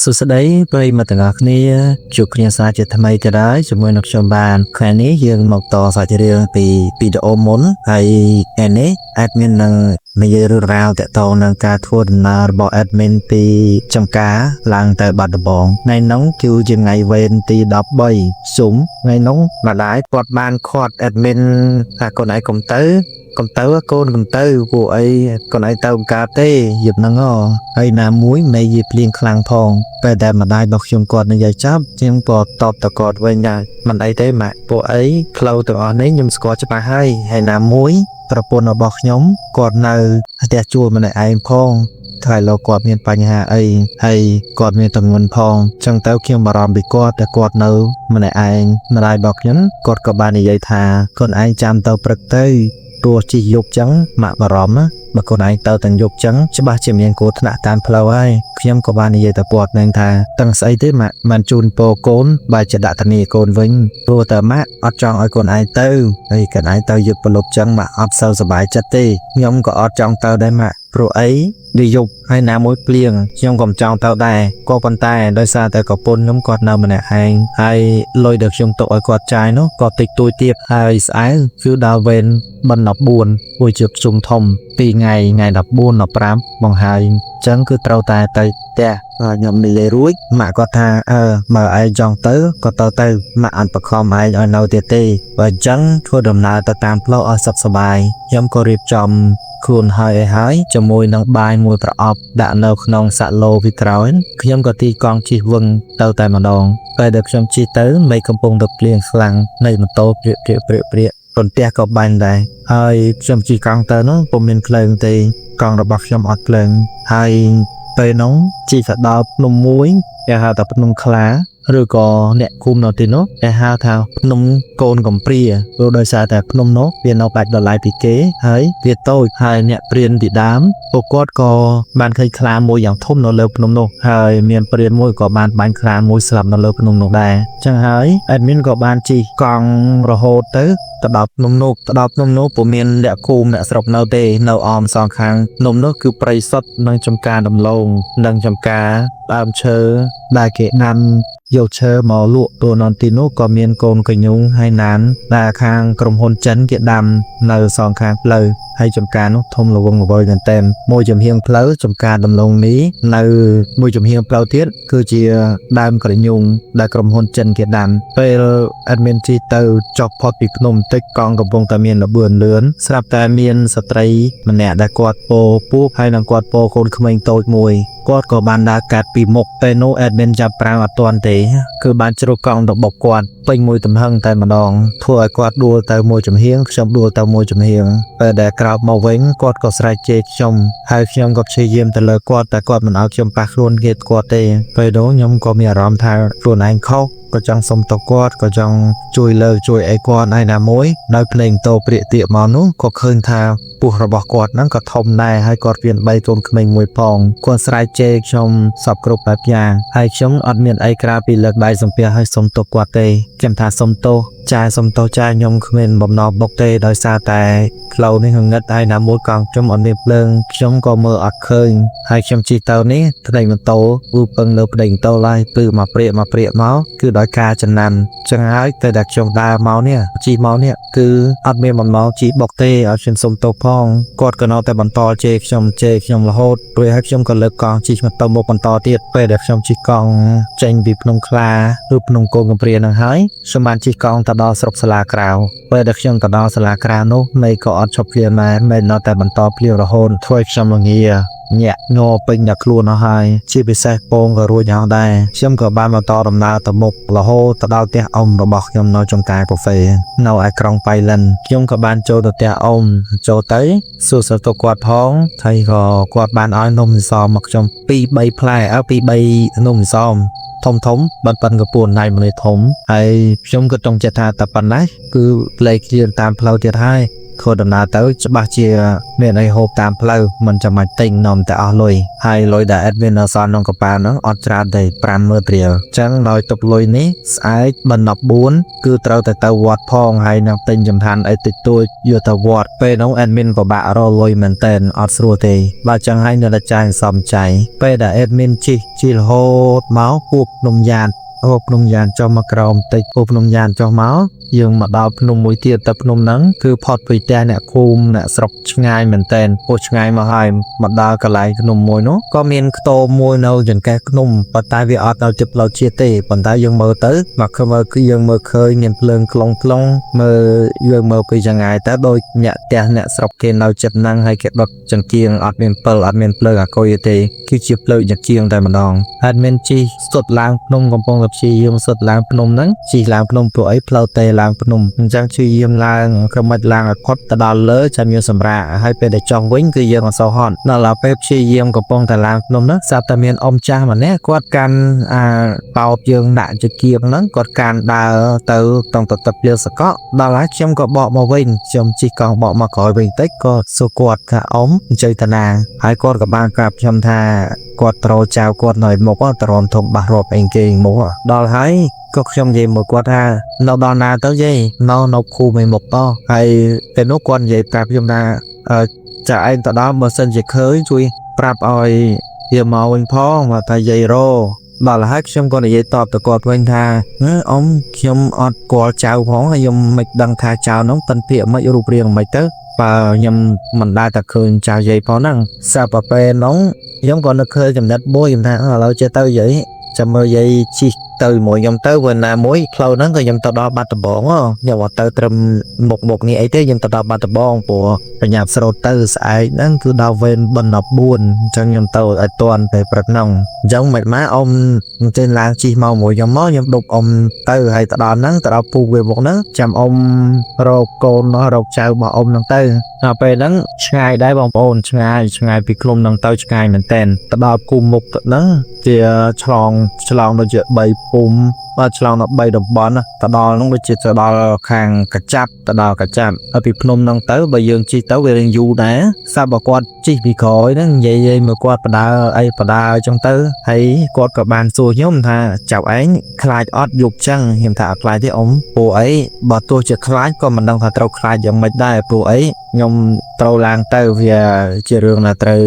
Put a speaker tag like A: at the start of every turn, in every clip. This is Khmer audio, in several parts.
A: សួស្តីប្រិយមិត្តទាំងអស់គ្នាជួបគ្នាសាជាថ្មីទៀតហើយជាមួយនឹងខ្ញុំបានថ្ងៃនេះយើងមកតសាច់រឿងពីវីដេអូមុនហើយថ្ងៃនេះ admin នឹងនិយាយរឿងរ៉ាវទាក់ទងនឹងការធ្វើដំណើររបស់ admin ពីចំការឡើងទៅបាត់ដំបងថ្ងៃនោះគឺជាថ្ងៃវេនទី13សុំថ្ងៃនោះម្ដាយគាត់បានខាត់ admin ថាកូនឯងកុំទៅ កុំទៅកូនកុំទៅពួកអីកូនឯងទៅបង្កើតទេយប់ហ្នឹងហ៎ហើយណាមួយមេយាភ្លៀងខ្លាំងផងពេលដែលម្ដាយរបស់ខ្ញុំគាត់និយាយចាប់ជាងក៏តបតគាត់វិញដែរមិនអីទេម៉ាក់ពួកអីផ្លូវទាំងអស់នេះខ្ញុំស្គាល់ច្បាស់ហើយហើយណាមួយប្រពន្ធរបស់ខ្ញុំគាត់នៅផ្ទះជួលម្នាក់ឯងផងថ្ងៃលោកគាត់មានបញ្ហាអីហើយគាត់មានទម្ងន់ផងចឹងទៅខ្ញុំបារម្ភពីគាត់តែគាត់នៅម្នាក់ឯងម្ដាយរបស់ខ្ញុំគាត់ក៏បាននិយាយថាកូនឯងចាំទៅព្រឹកទៅ ទោះជិះយប់ចឹងម៉ាក់បារម្ភណាបើកូនឯងទៅទាំងយប់ចឹងច្បាស់ជាមានគ្រោះថ្នាក់តាមផ្លូវហើយខ្ញុំក៏បាននិយាយទៅគាត់នឹងថាតឹងស្អីទេម៉ាក់មិនជូនពរកូនបើជាដាក់ធានាកូនវិញព្រោះតែម៉ាក់អត់ចង់ឲ្យកូនឯងទៅហើយកូនឯងទៅយប់ប្រលប់ចឹងម៉ាក់អត់សូវសប្បាយចិត្តទេខ្ញុំក៏អត់ចង់ទៅដែរម៉ាក់ព្រោះអីវាយប់ហើយណាមួយភ្លៀងខ្ញុំក៏មិនចង់ទៅដែរក៏ប៉ុន្តែដោយសារតែប្រពន្ធខ្ញុំគាត់នៅម្នាក់ឯងហើយលុយដែលខ្ញុំទុកឲ្យគាត់ចាយនោះក៏តិចតួចទៀតហើយស្អែកគឺដល់វេនបិណ្ឌ14មួយជាប្រជុំធំពីរថ្ងៃថ្ងៃ14 15មកហើយអញ្ចឹងគឺត្រូវតែទៅផ្ទះហើយខ្ញុំនិយាយរួចម៉ាក់គាត់ថាអើបើឯងចង់ទៅក៏ទៅទៅម៉ាក់អត់បខំឯងឲ្យនៅទៀតទេបើអញ្ចឹងធ្វើដំណើរទៅតាមផ្លូវឲ្យសុខសប្បាយខ្ញុំក៏រៀបចំខ្លួនហើយឲ្យហើយជាមួយនឹងបាយមួយប្រអប់ដាក់នៅក្នុងសាក់ឡូពីក្រោយខ្ញុំក៏ទីកង់ជិះវឹងទៅតែម្ដងពេលដែលខ្ញុំជិះទៅមេឃកំពុងតែភ្លៀងខ្លាំងនៃម៉ូតូព្រាកព្រាកព្រាកព្រាករន្ទះក៏បាញ់ដែរហើយខ្ញុំជិះកង់ទៅនោះពុំមានភ្លើងទេកង់របស់ខ្ញុំអត់ភ្លើងហើយពេលនោះជិះទៅដល់ភ្នំមួយគេហៅថាភ្នំខ្លាឬក៏អ្នកភូមិនៅទីនោះគេហៅថាភ្នំកូនកំព្រាព្រោះដោយសារតែភ្នំនោះវានៅដាច់ដライពីគេហើយវាតូចហើយអ្នកព្រានពីដើមពួកគាត់ក៏បានឃើញខ្លាមួយយ៉ាងធំនៅលើភ្នំនោះហើយមានព្រានមួយក៏បានបាញ់ខ្លាមួយស្លាប់នៅលើភ្នំនោះដែរចឹងហើយ admin ក៏បានជិះកង់រហូតទៅទៅដល់ភ្នំនោះទៅដល់ភ្នំនោះពុំមានអ្នកភូមិអ្នកស្រុកនៅទេនៅអមសងខាងភ្នំនោះគឺព្រៃសុទ្ធនិងចំការដំឡូងនិងចំការដើមឈើដែលគេណាំយកឈើមកលក់តួននទីនោះក៏មានកូនកញ្ញុងហើយណានដែលខាងក្រុមហ៊ុនចិនគេដាំនៅសងខាងផ្លូវហើយចំការនោះធំល្វឹងល្វើយមែនទែនមួយចំហៀងផ្លូវចំការដំឡូងនេះនៅមួយចំហៀងផ្លូវទៀតគឺជាដើមក្រញូងដែលក្រុមហ៊ុនចិនគេដាំពេល admin ជិះទៅចុះផុតពីភ្នំបន្តិចកង់កំពុងតែមានល្បឿនលឿនស្រាប់តែមានស្ត្រីម្នាក់ដែលគាត់ពោពោះហើយនឹងគាត់ពោកូនក្មេងតូចមួយគាត់ក៏បានដើរកាត់ពីមុខពេលនោះ admin ចាប់ប្រាំងអត់ទាន់ទេគឺបានជ្រុះកង់ទៅបុកគាត់ពេញមួយទំហឹងតែម្ដងធ្វើឲ្យគាត់ដួលទៅមួយចំហៀងខ្ញុំដួលទៅមួយចំហៀងពេលដែលក្រោកមកវិញគាត់ក៏ស្រែកជេរខ្ញុំហើយខ្ញុំក៏ព្យាយាមទៅលើគាត់តែគាត់មិនឲ្យខ្ញុំប៉ះខ្លួនគេគាត់ទេពេលនោះខ្ញុំក៏មានអារម្មណ៍ថាខ្លួនឯងខុសក៏ចង់សុំទោសគាត់ក៏ចង់ជួយលើកជួយអីគាត់ហើយណាមួយដោយភ្លេងតោព្រាកទៀកមកនោះក៏ឃើញថាពោះរបស់គាត់ហ្នឹងក៏ធំដែរហើយគាត់មាន3កូនក្មេងមួយផងគាត់ស្រែកជេរខ្ញុំសពគ្រប់បែបយ៉ាងហើយខ្ញុំអត់មានអីក្រៅពីលើកដៃសំពះឲ្យសុំទោសគាត់ទេខ្ញុំថាសុំទោសចាសុំទោសចាខ្ញុំគ្មានបំណងបុកទេដោយសារតែផ្លូវនេះងងឹតហើយណាមួយកង់ខ្ញុំអត់មានភ្លើងខ្ញុំក៏មើលអត់ឃើញហើយខ្ញុំជិះទៅនេះផ្នែកម៉ូតូគឺពឹងលើផ្នែកម៉ូតូឡើយគឺមកព្រាកមកព្រាកមកគឺដោយការចំណាំចឹងហើយតែតែខ្ញុំដើរមកនេះជិះមកនេះគឺអត់មានបំណងជិះបុកទេឲ្យខ្ញុំសុំទោសផងគាត់ក៏នៅតែបន្តជេរខ្ញុំជេរខ្ញុំរហូតរួចហើយខ្ញុំក៏លើកកង់ជិះមកទៅមុខបន្តទៀតពេលដែលខ្ញុំជិះកង់ចេញពីភ្នំខ្លាឬភ្នំកូនកំព្រានឹងហើយខ្ញុំបានជិះកង់ទៅដល់ស្រុកសាលាក្រៅពេលដែលខ្ញុំទៅដល់សាលាក្រៅនោះមេឃក៏អត់ឈប់ភ្លៀងដែរមេឃនៅតែបន្តភ្លៀងរហូតធ្វើឲ្យខ្ញុំរងាញាក់ញ័រពេញដល់ខ្លួនអស់ហើយជាពិសេសពងក៏រួចអស់ដែរខ្ញុំក៏បានបន្តដំណើរទៅមុខរហូតទៅដល់ផ្ទះអ៊ំរបស់ខ្ញុំនៅចំការកាហ្វេនៅឯក្រុងប៉ៃលិនខ្ញុំក៏បានចូលទៅផ្ទះអ៊ំចូលទៅសួរសុខទុក្ខគាត់ផងហើយក៏គាត់បានឲ្យនំសសមមកខ្ញុំ2 3ផ្លែអើ2 3នំសមធំធំបានប៉ិនកពួនណៃម្លេធំហើយខ្ញុំក៏ចង់ចិត្តថាតែប៉ុណ្ណេះគឺផ្លេឃ្លានតាមផ្លូវទៀតហើយ ធ្វើដំណើរទៅច្បាស់ជាមានអីហូបតាមផ្លូវមិនចាំបាច់ទិញនាំតែអស់លុយហើយលុយដែល admin នៅសល់ក្នុងកប៉ាល់ហ្នឹងអត់ច្រើនទេ50000រៀលអញ្ចឹងដោយទុកលុយនេះស្អែកបណ្14គឺត្រូវតែទៅវត្តផងហើយនឹងទិញចង្ហាន់អីតិចតួចយកទៅវត្តពេលនោះ admin ក៏បាក់រកលុយមែនតែនអត់ស្រួលទេបើចឹងហើយនៅតែចាយសំចៃពេលដែល admin ជិះជិះរហូតមកពួបភ្នំយ៉ានអូភ្នំយ៉ានចុះមកក្រោមតិចពោភ្នំយ៉ានចុះមកយើងមកដល់ភ្នំមួយទៀតតែភ្នំហ្នឹងគឺផុតពីផ្ទះអ្នកភូមិអ្នកស្រុកឆ្ងាយមែនតែនពោះឆ្ងាយមកហើយមកដល់កន្លែងភ្នំមួយនោះក៏មានខ្ទមមួយនៅចង្កេះភ្នំប៉ុន្តែវាអត់នៅជិតផ្លូវជាតិទេប៉ុន្តែយើងមើលទៅមកឃើញមើលគឺយើងមើលឃើញមានភ្លើងក្លងក្លងមើលយើងមើលពីចង្ងាយទៅដូចអ្នកផ្ទះអ្នកស្រុកគេនៅចិត្តហ្នឹងហើយគេដុតចង្គៀងអត់មានពិលអត់មានភ្លើងអាគុយទេគឺជាភ្លើងចង្គៀងតែម្ដងហើយមានជិះសុទ្ធឡើងភ្នំកំពុងតែព្យាយាមសុទ្ធឡើងភ្នំហ្នឹងជិះឡើងភ្នំព្រោះអីផ្លូវទេឡើងភ្នំអញ្ចឹងព្យាយាមឡើងក្រមិចឡើងឲ្យផុតទៅដល់លើចាំយើងសម្រាកហើយពេលដែលចង់វិញគឺយើងអត់សូវហត់ដល់ដល់ពេលព្យាយាមកំពុងតែឡើងភ្នំហ្នឹងស្រាប់តែមានអ៊ំចាស់ម្នាក់គាត់កាន់អាបោតយើងដាក់ចង្គៀងហ្នឹងគាត់កាន់ដើរទៅតង់តទឹកភ្លាវសកក់ដល់ហើយខ្ញុំក៏បកមកវិញខ្ញុំជិះកង់បកមកក្រោយវិញតិចក៏សួរគាត់ថាអ៊ំអញ្ជើញតាណាហើយគាត់ក៏បានប្រាប់ខ្ញុំថាគាត់ត្រូវចៅគាត់នៅមុខតរំធំបាសរាប់អីគេមុខដល់ហើយក៏ខ្ញុំនិយាយមកគាត់ថានៅដល់ណាទៅយាយនៅនៅភូមិឯមុខតហើយពេលនោះគាត់និយាយប្រាប់ខ្ញុំថាអឺចាឯងទៅដល់បើសិនជាឃើញជួយប្រាប់ឲ្យវាមកវិញផងមកថាយាយរដល់ហើយខ្ញុំក៏និយាយតបទៅគាត់វិញថាអ៊ំខ្ញុំអត់គាល់ចៅផងហើយខ្ញុំមិនដឹងថាចៅនោះប៉ិនភាកមិនរូបរាងមិនទៅបើខ្ញុំមិនដែលតែឃើញចៅយាយផងហ្នឹងសាប់ពេលនោះខ្ញុំក៏នឹកឃើញចំណិតមួយខ្ញុំថាឥឡូវចេះទៅយាយចាំមើលយាយជិះទៅមួយខ្ញុំទៅពេលណាមួយផ្លូវហ្នឹងក៏ខ្ញុំទៅដល់បាត់ដំបងខ្ញុំអត់ទៅត្រឹមមុខមុខនេះអីទេខ្ញុំទៅដល់បាត់ដំបងព្រោះបញ្ញាប់ស្រូតទៅស្អែកហ្នឹងគឺដល់វេនបិណ្ឌ14អញ្ចឹងខ្ញុំទៅឲ្យតាន់ពេលព្រឹកហ្នឹងអញ្ចឹងមិនមកអ៊ំអញ្ចឹងឡើងជិះមកមួយខ្ញុំមកខ្ញុំដប់អ៊ំទៅហើយទៅដល់ហ្នឹងទៅដល់ពូវាមុខហ្នឹងចាំអ៊ំរកកូនរកចៅរបស់អ៊ំហ្នឹងទៅដល់ពេលហ្នឹងឆ្ងាយដែរបងប្អូនឆ្ងាយឆ្ងាយពីឃុំហ្នឹងទៅឆ្ងាយមែនតែនទៅដល់ភូមិមុខទៅហ្នឹងជាឆ្លងឆ្លងដូចជា3ភូមិបាទឆ្លងដល់3តំបន់ទៅដល់ហ្នឹងដូចជាទៅដល់ខាងកចាប់ទៅដល់កចាប់ហើយពីភ្នំហ្នឹងទៅបើយើងជិះទៅវារៀងយូរដែរសាប់បើគាត់ជិះពីក្រោយហ្នឹងនិយាយមកគាត់បដើអីបដើអញ្ចឹងទៅហើយគាត់ក៏បានសួរខ្ញុំថាចៅឯងខ្លាចអត់យប់ចឹងខ្ញុំថាអត់ខ្លាចទេអ៊ំព្រោះអីបើទោះជាខ្លាចក៏មិនដឹងថាត្រូវខ្លាចយ៉ាងម៉េចដែរព្រោះអីខ្ញុំត្រូវឡើងទៅវាជារឿងណាត្រូវ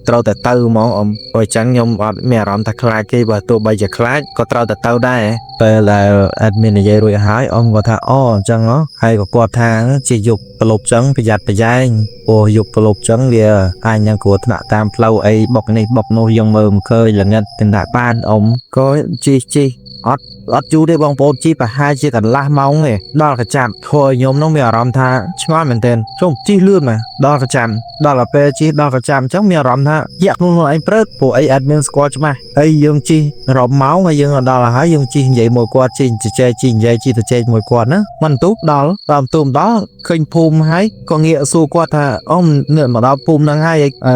A: ត្រូវតែទៅហ្មងអ៊ំព្រោះអញ្ចឹងខ្ញុំអត់មានអារម្មណ៍ថាខ្លាចទេបើទោះបីជាខ្លាចក៏ត្រូវតែទៅដែរពេលដែល admin និយាយរួចហើយអ៊ំគាត់ថាអូអញ្ចឹងហ៎ហើយក៏គាត់ថាជាយប់ប្រលប់ចឹងប្រយ័ត្នប្រយែងព្រោះយប់ប្រលប់ចឹងវាអាចនឹងគ្រោះថ្នាក់តាមផ្លូវអីបុកនេះបុកនោះយើងមើលមិនឃើញល្ងិតទាំងថាបានអ៊ំក៏ជិះជិះអត់អត់យូរទេបងប្អូនជិះប្រហែលជាកន្លះម៉ោងទេដល់កញ្ចាំធ្វើឲ្យខ្ញុំនោះមានអារម្មណ៍ថាឆ្ងល់មែនទែនជុំជិះលឿនណាស់ដល់កញ្ចាំដល់ទៅពេលជិះដល់កញ្ចាំអញ្ចឹងមានអារម្មណ៍ថាយ៉ាក់ខ្លួនឯងព្រឹកព្រោះអី admin ស្គាល់ច្បាស់ហើយយើងជិះរាប់ម៉ោងហើយយើងដល់ហើយយើងជិះនិយាយមួយគាត់ជិះជជែកជិះនិយាយជិះទៅជែកមួយគាត់ណាមិនទូដល់ដល់ទូដល់ឃើញភូមិហើយក៏ងាកសួរគាត់ថាអ៊ំនេះមកដល់ភូមិហ្នឹងហើយអឺ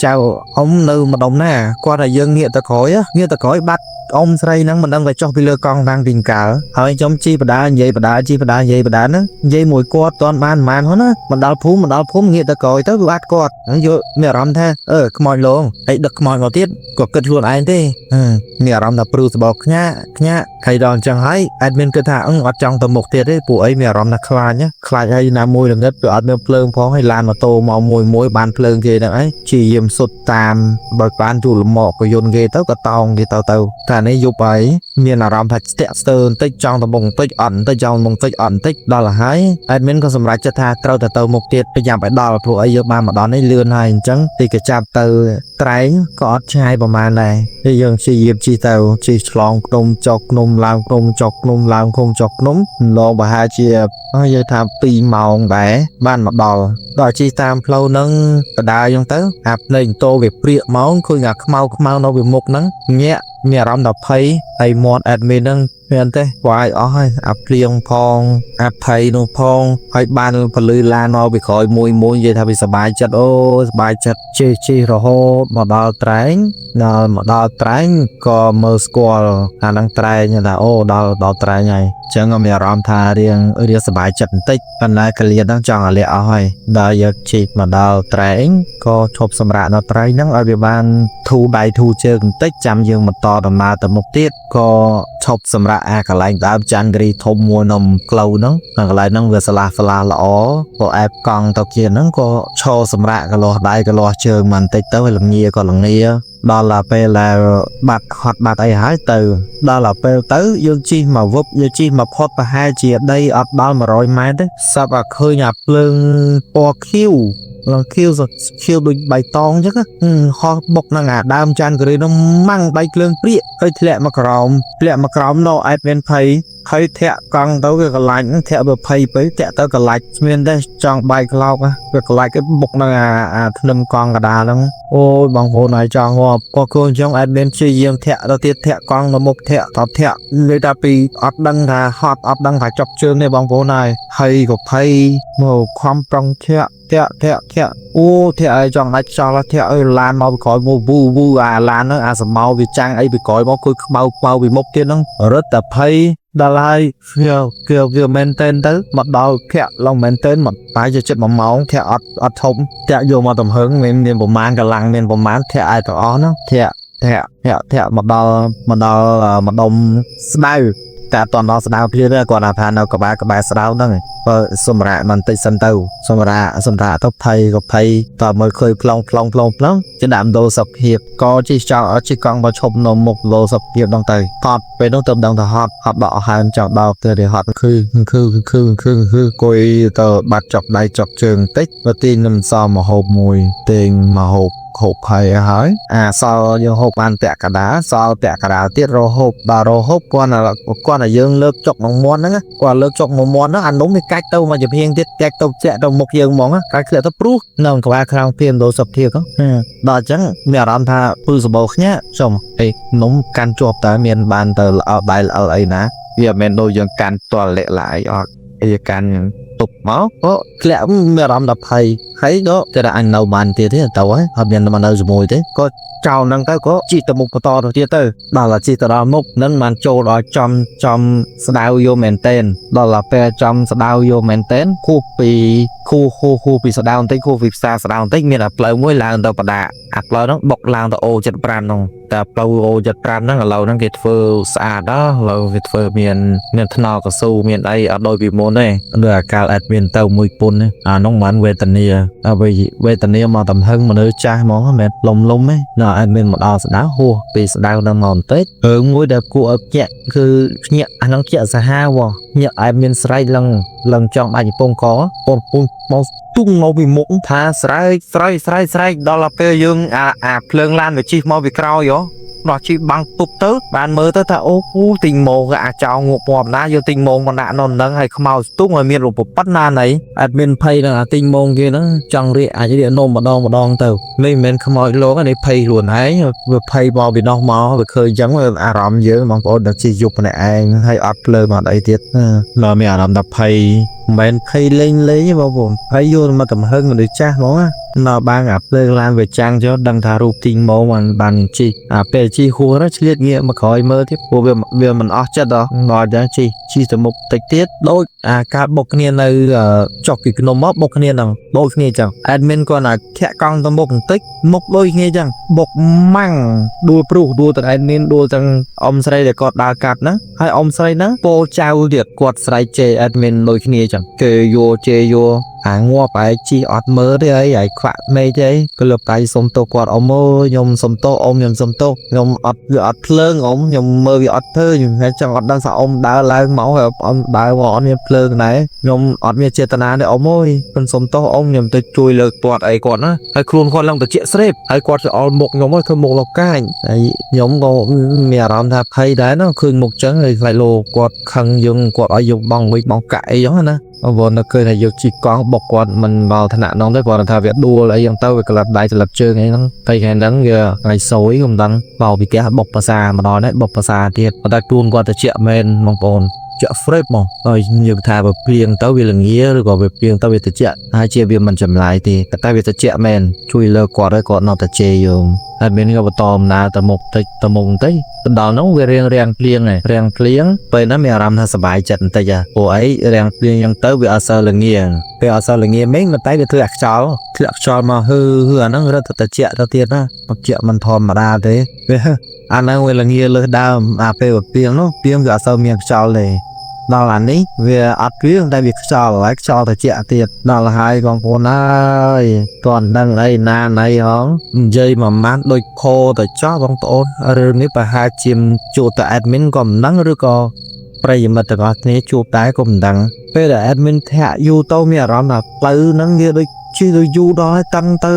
A: ចៅអ៊ំនៅម្ដុំណាគាត់ថាយើងងាកទៅក្រោយងាកទៅក្រោយបាត់អ៊ំស្រីហ្នឹងមិនដឹងថាចុះពីលើកង់តាំងពីកាលហើយខ្ញុំជីបដានិយាយបដាជីបដានិយាយបដាហ្នឹងនិយាយមួយគាត់តន់បានប្រហែលហ្នឹងណាមកដល់ភូមិមកដល់ភូមិងាកទៅក្រោយទៅវាបាត់គាត់ហ្នឹងយកមានអារម្មណ៍ថាអឺខ្មោចលងហើយដឹកខ្មោចមកទៀតក៏គិតខ្លួនឯងទេមានអារម្មណ៍ថាព្រឺសបោខ្ញាក់ខ្ញាក់ហើយដល់អញ្ចឹងហើយ admin គិតថាអឺអត់ចង់ទៅមុខទៀតទេពួកអីមានអារម្មណ៍ថាខ្លាចខ្លាចហើយណាមួយល្ងិតវាអត់មានភ្លើងផងហើយឡានម៉ូតូមកមួយមួយបានភ្លើងគេហ្នឹងឯងជាយាមសុទ្ធតាមបើបានទូលមកក៏យន្តគេទៅក៏តោងគេទៅទៅតែនេះយប់ហើយមានអារម្មណ៍ថាស្ទាក់ស្ទើរបន្តិចចង់ទៅមុខបន្តិចអត់បន្តិចចង់មុខបន្តិចអត់បន្តិចដល់ហើយ admin ក៏សម្រេចចិត្តថាត្រូវតែទៅមុខទៀតប្រញាប់ឲ្យដល់ព្រោះអីយើងបានមកដល់នេះលឿនហើយអញ្ចឹងទីកចាប់ទៅត្រែងក៏អត់ឆ្ងាយប្រហែលដែរហើយយើងព្យាយាមជិះទៅជិះឆ្លងភ្នំចុកភ្នំឡើងភ្នំចុកភ្នំឡើងភ្នំចុកភ្នំឡងប្រហែលជានិយាយថា2ម៉ោងដែរបានមកដល់ដល់ជិះតាមផ្លូវហ្នឹងបដាអញ្ចឹងទៅអាភ្នែកតោវាព្រាកមកឃើញអាខ្មៅខ្មៅនៅវាមុខហ្នឹងញាក់មានអារម្មណ៍ដល់ភ័យហើយមាត់ admin ហ្នឹង មានទេវាយអស់ហើយអាភ្លៀងផងអាភ័យនោះផងហើយបានពលឺឡានមកពីក្រោយមួយមួយនិយាយថាវាសប្បាយចិត្តអូសប្បាយចិត្តជិះជិះរហូតមកដល់ត្រែងដល់មកដល់ត្រែងក៏មើលស្គាល់អាហ្នឹងត្រែងថាអូដល់ដល់ត្រែងហើយអញ្ចឹងក៏មានអារម្មណ៍ថារៀងរៀងសប្បាយចិត្តបន្តិចប៉ុន្តែកលៀនហ្នឹងចង់ឲ្យលាក់អស់ហើយដល់យកជិះមកដល់ត្រែងក៏ឈប់សម្រាកដល់ត្រែងហ្នឹងឲ្យវាបានធូរដៃធូរជើងបន្តិចចាំយើងបន្តដំណើរទៅមុខទៀតក៏ឈប់សម្រាកអាកន្លែងដើមចន្ទគិរីធំមួយនំក្លូវហ្នឹងនៅកន្លែងហ្នឹងវាស្លាស់ស្លាស់ល្អក៏អែបកង់ទៅជាហ្នឹងក៏ឈរសម្រាកកលាស់ដៃកលាស់ជើងបន្តិចទៅឲ្យល្ងាក៏ល្ងាដល់ដល់ពេលដែលបាត់ហត់បាត់អីហើយទៅដល់ដល់ពេលទៅយើងជិះមកវឹបយើងជិះមកផុតប្រហែលជាដីអត់ដល់100ម៉ែត្រទេសັບអាឃើញអាភ្លើងពណ៌ខៀវឡើងខៀវខៀវដូចបៃតងអញ្ចឹងហោះបុកនឹងអាដើមចន្ទគិរីនោះម៉ាំងបែកភ្លើងព្រាកហើយធ្លាក់មកក្រោមធ្លាក់មកក្រោមនៅអែតមានភ័យហើយធាក់កង់ទៅវាកលាច់ធាក់វាភ័យពេកធាក់ទៅកលាច់គ្មានទេចង់បែកក្លោកវាកលាច់គេបុកនឹងអាធ្នឹមកង់កដាលហ្នឹងអូយបងប្អូនឲ្យចង់ងាប់ក៏គូអញ្ចឹងអែតមានព្យាយាមធាក់ទៅទៀតធាក់កង់ទៅមុខធាក់តធាក់និយាយថាពីអត់ដឹងថាហត់អត់ដឹងថាចុកជើងទេបងប្អូនហើយហើយក៏ភ័យមកខំប្រឹងធាក់ធាក់ធាក់ធាក់អូធាក់ឲ្យចង់ដាច់ខ្យល់ធាក់ឲ្យឡានមកពីក្រោយមកវូវូអាឡានហ្នឹងអាសមោវាចាំងអីពីក្រោយមកគឺខ្មៅខ្មៅពីមុខទៀតហ្នឹងរត់តែភ័យដល់ហើយវាវាវាមែនតែនទៅមកដល់ធាក់ឡើងមែនតែនមកបែរជាចិត្ត1ម៉ោងធាក់អត់អត់ធំធាក់យកមកទំហឹងមានមានប្រមាណកម្លាំងមានប្រមាណធាក់ឲ្យទាំងអស់ហ្នឹងធាក់ធាក់ធាក់ធាក់មកដល់មកដល់ម្ដុំស្ដៅតែអត់តដល់ស្ដៅភ្លាមទេគាត់ថានៅក្បែរក្បែរស្ដៅហ្នឹងបើសម្រាប់បន្តិចសិនទៅសម្រាប់សម្រាប់ទៅភ័យក៏ភ័យតើមើលឃើញប្លង់ប្លង់ប្លង់ប្លង់ជាដាក់មដូសុភាពក៏ជិះចោលជិះកង់មកឈប់នៅមុខលោសុភាពដល់ទៅហត់ពេលនោះទៅដឹងថាហត់ហត់ដកហើមចោលដល់ទៅហត់គឺគឺគឺគឺគឺគួយទៅបាត់ចប់ដៃចប់ជើងបន្តិចបើទីនឹងសមមកហូបមួយទេងមកហូបហូបហើយហើយអាសល់យើងហូបបានពាក់កដាសល់ពាក់កដាទៀតរហូបដល់រហូបគាត់គាត់តែយើងលើកចុកក្នុងមាត់ហ្នឹងគាត់លើកចុកក្នុងមាត់ហ្នឹងអានំវាកាច់ទៅមកចំហៀងទៀតកាច់ទៅចាក់ទៅមុខយើងហ្មងកាច់ធ្លាក់ទៅព្រុសនៅក្បាលខ្លាំងភៀមដល់សុភៀកដល់អញ្ចឹងមានអារម្មណ៍ថាពឺសបោខ្ញាក់ចំអេនំកាន់ជាប់តើមានបានទៅល្អដៃល្អអីណាវាមិនមែនដូចយើងកាន់តលលាក់ឡាយអត់អីកាន់ទុកមកក៏ធ្លាក់មានអារម្មណ៍ដល់ភ័យហើយក៏តែអញនៅបានទៀតទេទៅហើយអត់មានមកនៅជាមួយទេក៏ចោលហ្នឹងទៅក៏ជីទៅមុខបន្តទៅទៀតទៅដល់តែជីទៅដល់មុខនឹងបានចូលដល់ចំចំស្ដៅយកមែនតែនដល់តែពេលចំស្ដៅយកមែនតែនគូពីគូគូគូពីស្ដៅបន្តិចគូពីផ្សារស្ដៅបន្តិចមានអាផ្លូវមួយឡើងទៅបដាអាផ្លូវហ្នឹងបុកឡើងទៅអូ75ហ្នឹងតែផ្លូវអូ75ហ្នឹងឥឡូវហ្នឹងគេធ្វើស្អាតដល់ឥឡូវគេធ្វើមានមានថ្នល់កស៊ូមានអីអត់ដូចពីមុនទេដូចអាកាលអេដមានទៅមួយពុនអានោះមិនវេទនាអ្វីវេទនាមកតំហឹងមនុស្សចាស់ហ្មងមិនលំលំទេណ៎អេដមានមកដល់ស្ដៅហួសពីស្ដៅដល់មកបន្តិចរឿងមួយដែលគួរឲ្យភ្ញាក់គឺភ្ញាក់អាហ្នឹងភ្ញាក់សាហាវភ្ញាក់ឲ្យមានស្រែកឡើងឡើងចង់ដាច់កំពង់កពងពងមកទុំមកពីមុខថាស្រែកស្រែកស្រែកស្រែកដល់ពេលយើងអាអាភ្លើងឡានវាជិះមកពីក្រោយហ៎ដល់ជីបាំងពុបទៅបានមើលទៅថាអូពូទិញម៉ោងអាចោងងក់ពំណាយកទិញម៉ោងមកដាក់នៅនឹងហើយខ្មៅស្ទុះឲ្យមានរូបប៉ុណ្ណាណីអត់មានភ័យនឹងអាទិញម៉ោងគេហ្នឹងចង់រៀកអាចរៀកនំម្ដងម្ដងទៅនេះមិនមែនខ្មោចលោកនេះភ័យខ្លួនឯងវាភ័យមកពីនោះមកវាឃើញអញ្ចឹងអារម្មណ៍យើងបងប្អូនដល់ជិះយប់ម្នាក់ឯងហើយអត់ភ្លើងអត់អីទៀតដល់មានអារម្មណ៍ថាភ័យមិនមែនភ័យលេងលេងទេបងប្អូនភ័យយល់មកកំហឹងមនុស្សចាស់ហ្មងណាដល់បានអាភ្លើងឡានវាចាំងចុះដឹងថារូបទីងម៉ោងបានបានជីអាពេលជីហួរឆ្លៀតងាកមកក្រោយមើលទៀតព្រោះវាវាមិនអស់ចិត្តដល់ដល់ចឹងជីជីទៅមុខតិចទៀតដូចអាការបុកគ្នានៅចុះពីភ្នំមកបុកគ្នាហ្នឹងដូចគ្នាចឹង admin គាត់ណាធាក់កង់ទៅមុខបន្តិចមុខដូចគ្នាចឹងបុកម៉ាំងដួលព្រុសដួលទាំង admin ដួលទាំងអ៊ំស្រីដែលគាត់ដើរកាត់ហ្នឹងហើយអ៊ំស្រីហ្នឹងពោចៅទៀតគាត់ស្រែកជេរ admin ដូចគ្នាចឹងគេយកជេរយកអាងាប់ឯងជីអត់មើលទេអីឯងខ្វាក់មេឃទេអីក៏លើកដៃសុំទោសគាត់អ៊ំអើយខ្ញុំសុំទោសអ៊ំខ្ញុំសុំទោសខ្ញុំអត់វាអត់ភ្លើងអ៊ំខ្ញុំមើលវាអត់ឃើញហើយចង់អត់ដឹងថាអ៊ំដើរឡើងមកហើយអ៊ំដើរមកអត់មានភ្លើងដែរខ្ញុំអត់មានចេតនាទេអ៊ំអើយខ្ញុំសុំទោសអ៊ំខ្ញុំទៅជួយលើកទាត់អីគាត់ណាហើយខ្លួនគាត់ឡើងទៅជាស្រេបហើយគាត់ទៅអល់មុខខ្ញុំហើយឃើញមុខលោកកាញហើយខ្ញុំក៏មានអារម្មណ៍ថាភ័យដែរណាឃើញមុខចឹងហើយខ្លាចលោកគាត់ខឹងយើងគាត់ឲ្យយើងបងវិញបងកាក់អីចឹងណា បងប្អូននៅឃើញថាយកជីកង់បុកគាត់មិនមកថ្នាក់នោះទេគាត់ថាវាដួលអីចឹងទៅវាក្លាប់ដៃក្លាប់ជើងអីហ្នឹងតែថ្ងៃហ្នឹងវាថ្ងៃសយខ្ញុំដឹងមកពីផ្ទះបុកភាសាម្ដងដែរបុកភាសាទៀតប៉ុន្តែទួនគាត់ទៅជាក់មែនបងប្អូនជាក់ហ្វ្រេបមកហើយយើងថាបើព្រៀងទៅវាល្ងាឬក៏វាព្រៀងទៅវាតិចហើយជាវាមិនចម្លែកទេតែវាតិចមែនជួយលើកគាត់ហើយគាត់នៅតែជេរយើងហើយមានក៏បន្តដំណើរទៅមុខតិចទៅមុខបន្តិចទៅដល់នោះវារៀងរាំងភ្លៀងហើយរាំងភ្លៀងពេលហ្នឹងមានអារម្មណ៍ថាសប្បាយចិត្តបន្តិចហ่ะព្រោះអីរាំងភ្លៀងអញ្ចឹងទៅវាអត់សូវល្ងាពេលអត់សូវល្ងាមេឃតែវាធ្វើអាខ្យល់ធ្លាក់ខ្យល់មកហឺហឺអាហ្នឹងរត់ទៅតិចទៅទៀតណាតិចមិនធម្មតាទេវាអាហ្នឹងវាល្ងាលើសដើមអាពេលភ្លៀងនោះភ្លៀងវាអត់សូវមានខ្យល់ទេដល់អានេះវាអត់ព្រៀងតែវាខ្យល់ហើយខ្យល់ត្រជាក់ទៀតដល់ហើយបងប្អូនអើយតន់ដឹងអីណាណីហងនិយាយមួយម៉ាត់ដូចខោទៅចោះបងប្អូនរឿងនេះប្រហែលជាជួបតែ admin ក៏មិនដឹងឬក៏ប្រិយមិត្តទាំងអស់គ្នាជួបតែក៏មិនដឹងពេលដែល admin ធាក់យូរទៅមានអារម្មណ៍ថាផ្លូវហ្នឹងវាដូចជិះទៅយូរដល់ហើយតឹងទៅ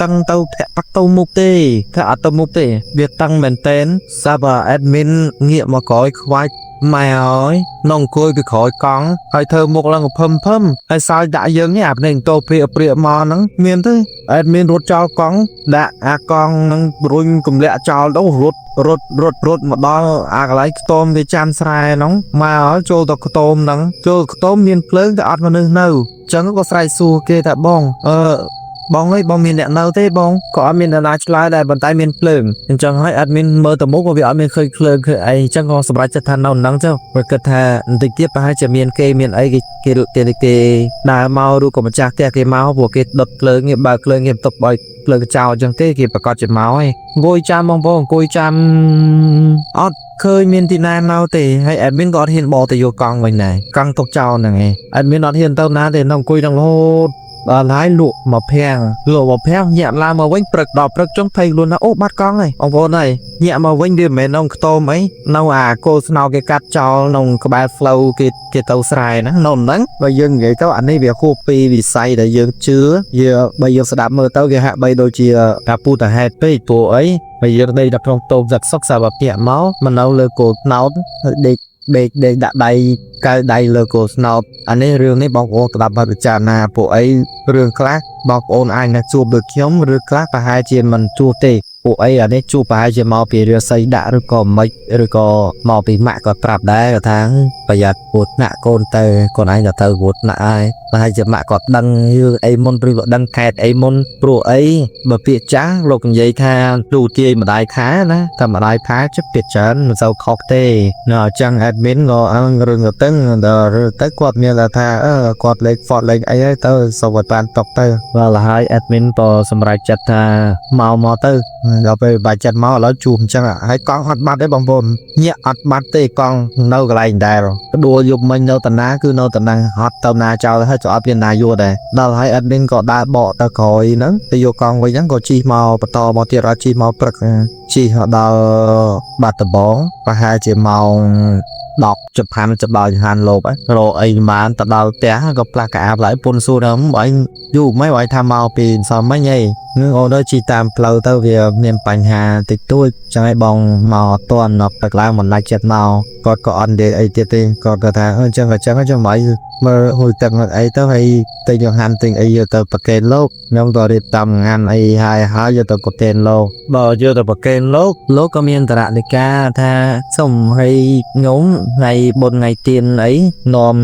A: តឹងទៅធាក់បាក់ទៅមុខទេធាក់អត់ទៅមុខទេវាតឹងមែនតែនសាប់ admin ងាកមកក្រោយខ្វាច់ម៉ែអើយនងអង្គុយពីក្រោយកង់ហើយធ្វើមុខឡើងភឹមភឹមហើយសើចដាក់យើងនេះអាភ្នែកតោព្រាព្រាមកហ្នឹងមានទេ admin រត់ចោលកង់ដាក់អាកង់ហ្នឹងរុញទម្លាក់ចោលទៅរត់រត់រត់រត់មកដល់អាកន្លែងខ្ទមគេចាំស្រែហ្នឹងមកហើយចូលទៅខ្ទមហ្នឹងចូលខ្ទមមានភ្លើងតែអត់មនុស្សនៅអញ្ចឹងក៏ស្រែកសួរគេថាបងអឺបងអើយបងមានអ្នកនៅទេបងក៏អត់មានអ្នកណាឆ្លើយដែរប៉ុន្តែមានភ្លើងអញ្ចឹងហើយអត់មានមើលទៅមុខក៏វាអត់មានឃើញភ្លើងឃើញអីអញ្ចឹងក៏សម្រេចចិត្តថានៅហ្នឹងចុះព្រោះគិតថាបន្តិចទៀតប្រហែលជាមានគេមានអីគេគេគេគេដើរមកឬក៏ម្ចាស់ផ្ទះគេមកព្រោះគេដុតភ្លើងគេបើកភ្លើងគេបន្ទប់ឲ្យភ្លើងចោលអញ្ចឹងទេគេប្រកាសជាមកហើយអង្គុយចាំបងប្អូនអង្គុយចាំអត់ឃើញមានទីណានៅទេហើយ admin ក៏អត់ហ៊ានបកទៅយកកង់វិញដែរកង់ទុកចោលហ្នឹងឯង admin អត់ហ៊ានទៅណាទេនៅអង្គុយហ្នឹងរហូតដល់ហើយលក់មកភាំងលក់មកភាំងញាក់ឡើងមកវិញព្រឹកដល់ព្រឹកចុងភ័យខ្លួនថាអូបាត់កង់ហើយបងប្អូនហើយញាក់មកវិញវាមិនមែននៅខ្ទមអីនៅអាគោស្នោគេកាត់ចោលក្នុងក្បែរផ្លូវគេគេទៅស្រែហ្នឹងនៅហ្នឹងបើយើងនិយាយទៅអានេះវាហួសពីវិស័យដែលយើងជឿយើបើយើងស្ដាប់មើលទៅវាហាក់បីដូចជាការពូតហេតុពេកព្រោះអីបើយើងដេកដល់ក្នុងតូបសឹកសុកសាវភៈមកមកនៅលើគោស្នោតដេកដេកដេកដាក់ដៃកៅដៃលើគោស្នោតអានេះរឿងនេះបងប្អូនស្ដាប់ឲ្យពិចារណាពួកអីរឿងខ្លះបងប្អូនអាចនឹងជួបដូចខ្ញុំឬខ្លះប្រហែលជាមិនជួបទេពួកអីអានេះជួបប្រហែលជាមកពីរឿងសីដាក់ឬក៏មិនឬក៏មកពីម៉ាក់ក៏ប្រាប់ដែរគាត់ថាប្រយ័ត្នពូថ្នាក់កូនទៅកូនឯងទៅទៅពូថ្នាក់ហើយប្រហែលជាម៉ាក់គាត់ដឹងរឿងអីមុនឬក៏ដឹងខេតអីមុនព្រោះអីបើពាក្យចាស់លោកនិយាយថាលូទាយម្ដាយខាណាតែម្ដាយផាចិត្តពាក្យច្រើនមិនសូវខុសទេនៅអញ្ចឹង admin ក៏អឹងរឿងទៅដល់រឿងទៅគាត់មានថាអឺគាត់លេខ fort លេខអីហើយទៅសូមឲ្យបានតុកទៅដល់ហើយ admin ក៏សម្រេចចិត្តថាមកមកទៅដល់ពេលបាច់ចិត្តមកឥឡូវជួបអញ្ចឹងហើយកង់អត់បាត់ទេបងប្អូនញាក់អត់បាត់ទេកង់នៅកន្លែងដែរដួលយប់មិញនៅតាណាគឺនៅតាណាហត់ទៅណាចោលហើយក៏អត់មានណាយួរដែរដល់ហើយ admin ក៏ដើរបកទៅក្រោយហ្នឹងទៅយកកង់វិញហ្នឹងក៏ជិះមកបន្តមកទៀតអត់ជិះមកព្រឹកជិះដល់បាត់ដំបងប្រហែលជាម៉ោង10ចផាន់ចដល់ចហានលោករកអីបានទៅដល់ផ្ទះក៏ផ្លាស់កអាបឡើយពុនសួរដល់បើឯងយូរមិនបើឯងថាមកពីសមមិញអីនឹងអូនជិះតាមផ្លូវទៅវាមានបញ្ហាតិចតួចចឹងឲ្យបងមកអត់ទាន់ដល់ព្រឹកឡើងមិនដាច់ចិត្តមកគាត់ក៏អត់និយាយអីទៀតទេគាត់ក៏ថាអញ្ចឹងអញ្ចឹងអញ្ចឹងមកមើលហួយទឹកអីទៅហើយទៅយកហាន់ទិញអីយកទៅប្រកេនលោកខ្ញុំក៏រៀបចំងានអីហើយហើយយកទៅប្រកេនលោកបើយកទៅប្រកេនលោកលោកក៏មានតរនិកាថាសុំឲ្យញោមថ្ងៃបុណ្យថ្ងៃទៀនអីនាំ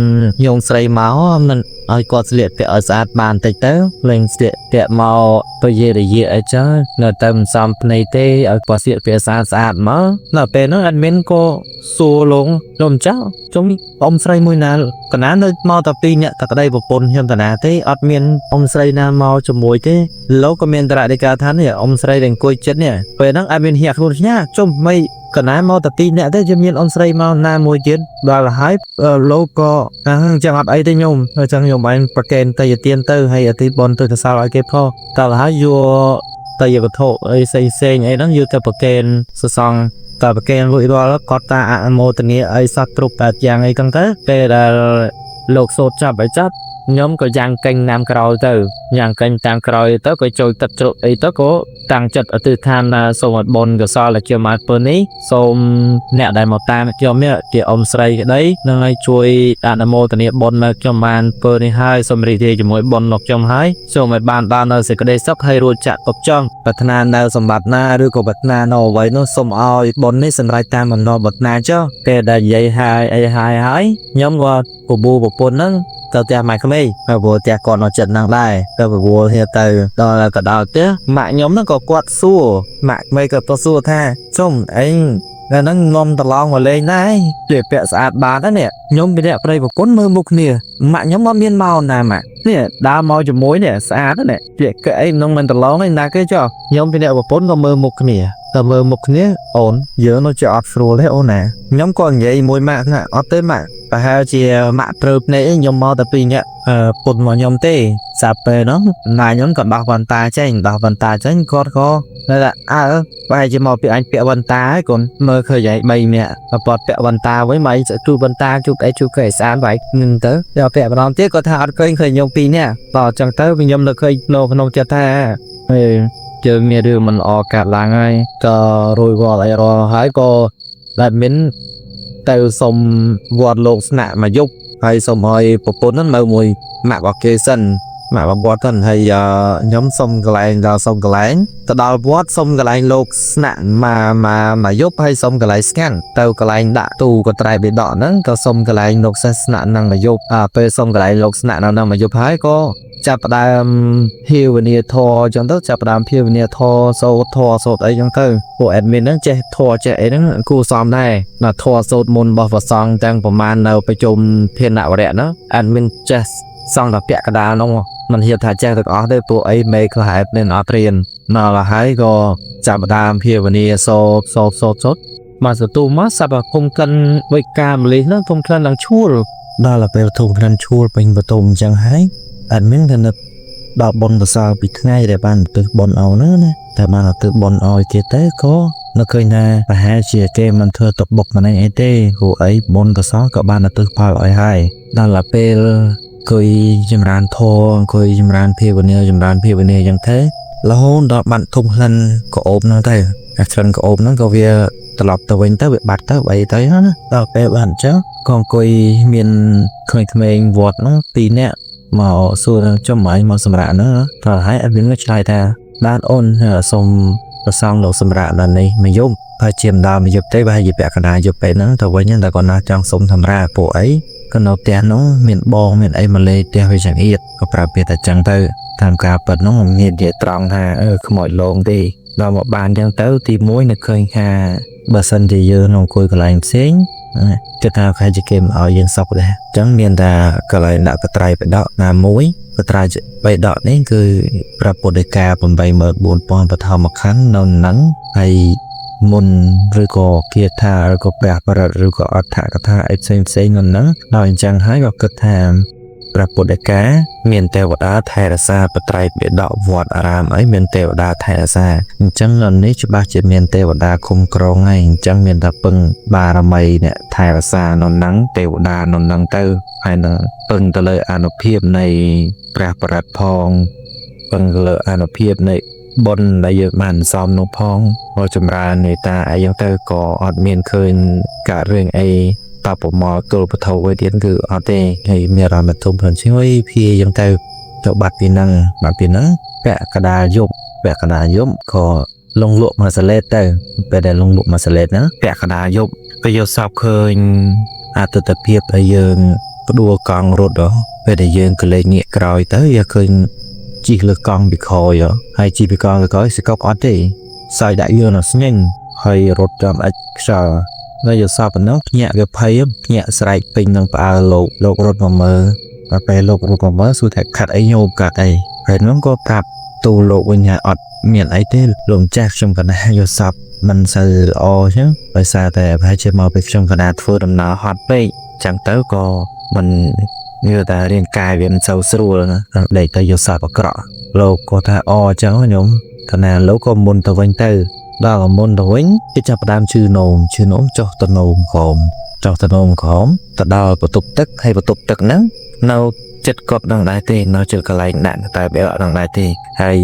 A: ញោមស្រីមកមិនឲ្យគាត់ស្លៀកពាក់ឲ្យស្អាតបានតិចទៅលេងស្លៀកពាក់មកទៅយេរយៈអីចឹងនៅតែមិនសមភ្នែកទេឲ្យគាត់ស្លៀកពាក់ស្អាតស្អាតមកដល់ពេលហ្នឹង admin ក៏សួរលោកលោកម្ចាស់ជុំអ៊ំស្រីមួយណាកណានៅមកតែពីរនាក់តែក្តីប្រពន្ធខ្ញុំតាណាទេអត់មានអ៊ំស្រីណាមកជាមួយទេលោកក៏មានតរដីកាថានេះអ៊ំស្រីដែលអង្គុយចិត្តនេះពេលហ្នឹង admin ហ៊ាក់ខ្លួនញ៉ាជុំមិនកណាមកតែពីរនាក់ទេជាមានអ៊ំស្រីមកណាមួយទៀតដល់ហើយលោកក៏អញ្ចឹងអត់អីទេញោមអញ្ចឹងញោមឯងប្រកេនទៅទានទៅហើយអតិបនទៅកសលឲ្យគេផងដល់ហើយយកទៅវត្ថុអីផ្សេងផ្សេងអីហ្នឹងយកទៅប្រកេនសសងតើប្រកេនរួចរាល់គាត់តាអនុមោទនាអីសត្វគ្រប់បែបយ៉ាងអីចឹងទៅពេលដែលលោកសូត្រចាប់ឲ្យចាប់
B: ខ្ញុំក៏យ៉ាងកេញតាមក្រោយទៅយ៉ាងកេញតាមក្រោយទៅក៏ចូលទឹកជ្រក់អីទៅក៏តាំងចិត្តអធិដ្ឋានថាសូមឲ្យបុណ្យកុសលដែលជាមកធ្វើនេះសូមអ្នកដែលមកតាមខ្ញុំនេះជាអ៊ំស្រីក្តីនឹងឲ្យជួយអនុមោទនាបុណ្យមកខ្ញុំបានធ្វើនេះហើយសូមរីករាយជាមួយបុណ្យរបស់ខ្ញុំហើយសូមឲ្យបានបាននៅសេចក្តីសុខហើយរួចចាក់ទុកចង់
A: ប្រាថ្នានៅសម្បត្តិណាឬក៏ប្រាថ្នានៅអ្វីនោះសូមឲ្យបុណ្យនេះសម្រេចតាមបំណងប្រាថ្នាចុះ
B: ពេលដែលនិយាយហើយអីហើយហើយខ្ញុំក៏ពបួលប្រពន្ធហ្នឹងទៅផ្ទះម៉ែក្មេកហើយព្រោះផ្ទះគាត់នៅចិត្តហ្នឹងដែរទៅពបួលគ្នាទៅដល់ក៏ដល់ផ្ទះម៉ាក់ខ្ញុំហ្នឹងក៏គាត់សួរម៉ាក់ក្មេកក៏ទៅសួរថាជុំអីនៅហ្នឹងងំត្រឡងមកលេងដែរជាពាក់ស្អាតបានណានេះខ្ញុំពីអ្នកប្តីប្រពន្ធមើលមុខគ្នាម៉ាក់ខ្ញុំអត់មានមកណាម៉ាក់នេះដើរមកជាមួយនេះស្អាតណាស់នេះជាកអីក្នុងមិនត្រឡងឯណាគេចុះខ្ញុំពីអ្នកប្រពន្ធក៏មើលមុខគ្នាទៅមើលមុខគ្នាអូន
A: យើងនៅជាអត់ស្រួលទេអូនណាខ្ញុំក៏និយាយមួយម៉ាក់ថាអត់ទេម៉ាក់ប្រហែលជាម៉ាក់ព្រើភ្នែកឯងខ្ញុំមកតែពីរនាក់អឺពុនមកខ្ញុំទេសាប់ពេលហ្នឹងណាខ្ញុំក៏ដោះវ៉ាន់តាចេញដោះវ៉ាន់តាចេញគាត់ក៏នៅថាអើប្រហែលជាមកពីអញពាក់វ៉ាន់តាហើយកូនមើលឃើញឯង3នាក់បើគាត់ពាក់វ៉ាន់តាវិញមកឯងជួបវ៉ាន់តាជួបអីជួបគេឲ្យស្អាតបែកនឹងទៅដល់ពាក់ម្ដងទៀតគាត់ថាអត់ឃើញឃើញខ្ញុំពីរនាក់ដល់អញ្ចឹងទៅខ្ញុំនៅឃើញនៅក្នុងចិត្តថាហេជើងមានរឿងមិនល្អកាត់ឡើងហើយក៏រួយវល់អីរាល់ហើយក៏ដែលមានទៅសុំវត្តលោកស្នាក់មកយប់ហើយសុំឲ្យប្រពន្ធហ្នឹងនៅមួយម៉ាក់របស់គេសិនម៉ាក់របស់គាត់សិនហើយអឺខ្ញុំសុំកន្លែងដល់សុំកន្លែងទៅដល់វត្តសុំកន្លែងលោកស្នាក់មកមកមកយប់ហើយសុំកន្លែងស្ងាត់ទៅកន្លែងដាក់ទូកត្រៃបិដកហ្នឹងក៏សុំកន្លែងលោកសិស្សស្នាក់ហ្នឹងមកយប់អាពេលសុំកន្លែងលោកស្នាក់នៅហ្នឹងមកយប់ហើយក៏ចាប់ផ្ដើមភាវនាធម៌អញ្ចឹងទៅចាប់ផ្ដើមភាវនាធម៌សូត្រធម៌សូត្រអីចឹងទៅពួក admin ហ្នឹងចេះធម៌ចេះអីហ្នឹងគួរសមដែរណាធម៌សូត្រមុនរបស់ព្រះសង្ឃទាំងប្រមាណនៅប្រជុំភានវរៈហ្នឹង admin ចេះសង្ឃតែពាក់កណ្ដាលហ្នឹងមិនហ៊ានថាចេះទាំងអស់ទេពួកអីមេខ្លះ admin អត់រៀនមកដល់ហើយក៏ចាប់ផ្ដើមភាវនាសូត្រសូត្រសូត្រសូត្រមកសន្ទុះមកសប្តាហ៍គុំក្លិនវិការម្លេះហ្នឹងគុំក្លិនឡើងឈួល ដល់ទៅពេលធំក្លិនឈួលពេញបន្ទប់អញ្ចឹងហើយ admin ក៏នឹកដល់បុណ្យកុសលពីថ្ងៃដែលបានឧទ្ទិសបុណ្យឲ្យហ្នឹងណាតែបានឧទ្ទិសបុណ្យឲ្យគេទៅក៏នឹកឃើញថាប្រហែលជាគេមិនធ្វើទុកបុកម្នេញអីទេព្រោះអីបុណ្យកុសលក៏បានឧទ្ទិសផលឲ្យហើយដល់ទៅពេលអង្គុយចម្រើនធម៌អង្គុយចម្រើនភាវនាចម្រើនភាវនាអញ្ចឹងទៅរហូតដល់បាត់ធំក្លិនក៏អូបហ្នឹងទៅអាក្លិនក៏អូបហ្នឹងក៏វាត្រឡប់ទៅវិញទៅវាបាត់ទៅអីទៅណាដល់ពេលបានអញ្ចឹងក៏អង្គុយមានក្មេងៗវត្តហ្នឹងពីរនាក់មកសួរចំឯងមកសម្រាប់ហ្នឹងតើហើយអត់មានឆ្លើយថាបានអូនសូមប្រសងលោកសម្រាប់ដល់នេះមកយំហើយជាម្ដងមកយប់ទេប្រហែលជាពាក់កណ្ដាលយប់ពេលហ្នឹងទៅវិញតែគាត់ណាចង់សុំសម្រាប់ពួកអីក៏នៅផ្ទះហ្នឹងមានបងមានអីមកលេផ្ទះវាចង្អៀតក៏ប្រាប់វាតែចឹងទៅតាមការពិតហ្នឹងមិនមាននិយាយត្រង់ថាអឺខ្មោចលងទេដល់មកបានចឹងទៅទី1នឹកឃើញថាបើសិនជាយើងនឹងអង្គុយកន្លែងផ្សេងគិតថាខែជាគេមិនឲ្យយើងសុខដែរអញ្ចឹងមានតែកន្លែងដាក់បត្រៃបដកណាមួយបត្រៃបដកនេះគឺព្រះពុទ្ធដីកា84000បឋមខណ្ឌនៅនឹងហើយមុនឬក៏គាថាឬក៏ព្រះបរិត្តឬក៏អដ្ឋកថាអីផ្សេងផ្សេងនៅនឹងដល់អញ្ចឹងហើយក៏គិតថាព្រះពុទ្ធដីកាមានទេវតាថែរក្សាបត្រៃបិដកវត្តអារាមអីមានទេវតាថែរក្សាអញ្ចឹងនៅនេះច្បាស់ជាមានទេវតាคุ้មគ្រងហើយអញ្ចឹងមានតែពឹងបារមីអ្នកថែរក្សានៅនឹងទេវតានៅនឹងទៅហើយនឹងពឹងទៅលើអានុភាពនៃព្រះបរិត្តផងពឹងទៅលើអានុភាពនៃបុណ្យដែលយើងបានសំនោះផងមកចម្រើននេតាអីចឹងទៅក៏អត់មានឃើញកើតរឿងអីតបប្រមល់ទល់ពធវិញទៀតគឺអត់ទេហើយមានអារម្មណ៍ធំផងជួយភៀចឹងទៅទៅបាត់ពីហ្នឹងបាត់ពីហ្នឹងពាក់កណ្ដាលយប់ពាក់កណ្ដាលយប់ក៏លងលក់មកសលេតទៅពេលដែលលងលក់មកសលេតហ្នឹងពាក់កណ្ដាលយប់ពេលយកសពឃើញអតិថិភាពដែលយើងផ្ដួលកង់រត់ហ៎ពេលដែលយើងក៏លេងងាកក្រោយទៅយកឃើញជិះលើកង់ពីក្រោយហ៎ហើយជិះពីកង់ពីក្រោយសកបអត់ទេសើចដាក់យើងនៅស្ញិញហើយរត់ចាំអាចខ្យល់នៅយល់សពប៉ុណ្ណឹងភ្ញាក់វាភ័យភ្ញាក់ស្រែកពេញនឹងផ្អើលលោកលោករត់មកមើលដល់ពេលលោករត់មកមើលសួរថាខាត់អីញោមកាត់អីហើយនោះក៏ប្រាប់ទូលលោកវិញថាអត់មានអីទេលោកម្ចាស់ខ្ញុំកណាយល់សពមិនសូវល្អអញ្ចឹងដោយសារតែប្រហែលជាមកពីខ្ញុំកណាធ្វើដំណើរហត់ពេកអញ្ចឹងទៅក៏មិននឿតែរាងកាយវាមិនសូវស្រួលណាដេកទៅយល់សពអាក្រក់លោកក៏ថាអអញ្ចឹងញោមកណាលោកក៏មុនទៅវិញទៅដល់មុនទៅវិញគេចាប់ផ្ដើមឈឺនោមឈឺនោមចុះទៅនោមក្រោមចុះទៅនោមក្រោមទៅដល់បន្ទប់ទឹកហើយបន្ទប់ទឹកហ្នឹងនៅ
B: ចិត្តគាត់នឹងដែរទេនៅជិតកន្លែងដាក់តែបែបនឹងដែរទេហើយ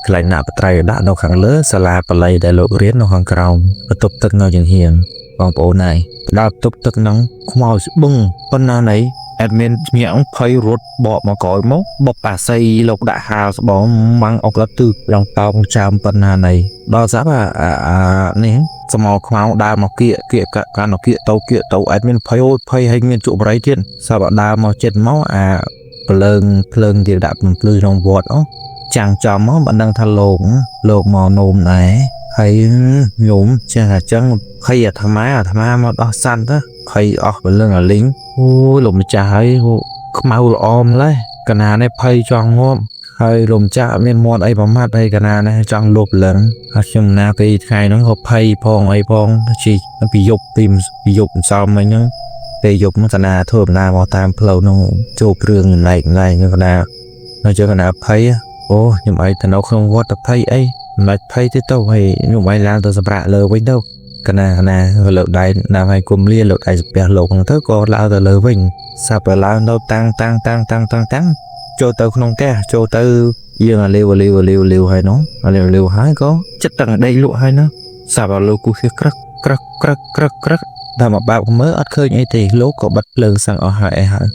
B: កន្លែងដាក់បត្រៃដាក់នៅខាងលើសាលាបល័យដែលលោករៀននៅខាងក្រោមបន្ទប់ទឹកនៅជាងហៀងបងប្អូនហើយដល់បន្ទប់ទឹកហ្នឹងខ្មោចស្បឹងប៉ុណ្ណាណី admin ញាក់ភ័យរត់បកមកក្រោយមកបុកអាស័យលោកដាក់ហាលស្បងម៉ាំងអុកលទឺឡងតោងចាំប៉ុណ្ណាណីដល់ស្រាប់អាអានេះសមោខ្មៅដើរមកគៀកគៀកកាន់គៀកទៅគៀកទៅ admin ភ័យអូភ័យឲ្យមានជក់បរិយទៀតស្រាប់ដើរមកចិត្តមកអាភ្លើងភ្លើងទៀតដាក់ភ្លឺក្នុងវត្តអូចាំងចំមកមិនដឹងថាលោកលោកមកនោមដែរហើយញោមចេះតែចឹងភ័យអាត្មាអាត្មាមកដោះសាន់ទៅភ័យអស់ពលឹងអាលីងអូយលោកម្ចាស់ហើយខ្មៅល្អម្លេះកណានេះភ័យចង់ងាប់ហើយលោកម្ចាស់អត់មានមាត់អីប្រមាត់អីកណានេះចង់លុបលឹងហើយខ្ញុំណាពីថ្ងៃហ្នឹងក៏ភ័យផងអីផងជីពីយប់ពីយប់ម្សិលមិញហ្នឹងពេលយប់ហ្នឹងកណាធ្វើដំណើរមកតាមផ្លូវហ្នឹងជួបរឿងឡែកឡែកកណានៅជើងកណាភ័យអូខ្ញុំអីទៅនៅក្នុងវត្តទៅភ័យអីមិនបាច់ភ័យទេទៅហើយខ្ញុំអីឡើងទៅសម្រាប់លើវិញទៅកណាកណាលើកដៃណាមឲ្យគុំលាលើកដៃស្ពះលោកហ្នឹងទៅក៏ឡើងទៅលើវិញសាប់ឡើងទៅតាំងតាំងតាំងតាំងតាំងតាំងចូលទៅក្នុងផ្ទះចូលទៅយើងអាលាវលាវលាវលាវហើយនោះអាលាវលាវហើយក៏ចិត្តតាំងដេកលក់ហើយនោះសាប់ឲ្យលោកគូសក្រឹកក្រឹកក្រឹកក្រឹកក្រឹកដល់មកបើកមើលអត់ឃើញអីទេលោកក៏បិទភ្លើងសឹងអស់ហើយអីហើយ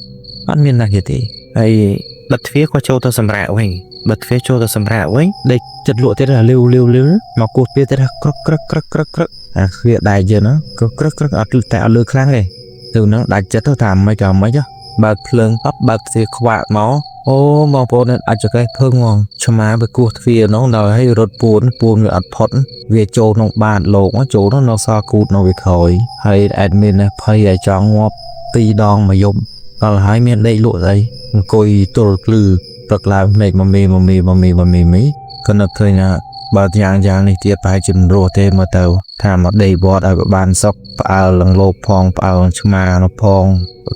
B: អត់មានណាគេទេ
C: ហើយបិទទ្វារក៏ចូលទៅសម្រាកវិញបិទទ្វារចូលទៅសម្រាកវិញ
B: ដេកចិត្តលក់ទៀតលាវលាវលាវមកគោះទ្វារទៀតក្រឹកក្រឹកក្រឹកក្រឹកក្រឹកអាទ្វារដែកយើងហ្នឹងក៏ក្រឹកក្រឹកអត់តែអត់លឺខ្លាំងទេទៅហ្នឹងដាច់ចិត្តទៅថាមិនក៏មិនបើកភ្លើងអត់បើកទ្វារខ្វាក់មកអូបងប្អូនអាចចកេះភឹងហ្មងឆ្មាវាគោះទ្វារហ្នឹងដល់ឲ្យរត់ពួនពួនវាអត់ផុតវាចូលក្នុងបាតលោកចូលទៅនៅសល់គូតនៅវាក្រោយហើយ admin នេះភ័យឲ្យចង់ងាប់ពីរដងមកយប់ដល់ហើយមានដេកលក់ស្អីអង្គុយទល់ភ្លឺព្រឹកឡើងភ្នែកមមីមមីមមីមមីមីក៏នឹកឃើញថាបើយ៉ាងយ៉ាងនេះទៀតប្រហែលជាមិនរស់ទេមើលទៅថាមកដេកវត្តឲ្យបានសុខផ្អើលនឹងលោកផងផ្អើលនឹងឆ្មានោះផង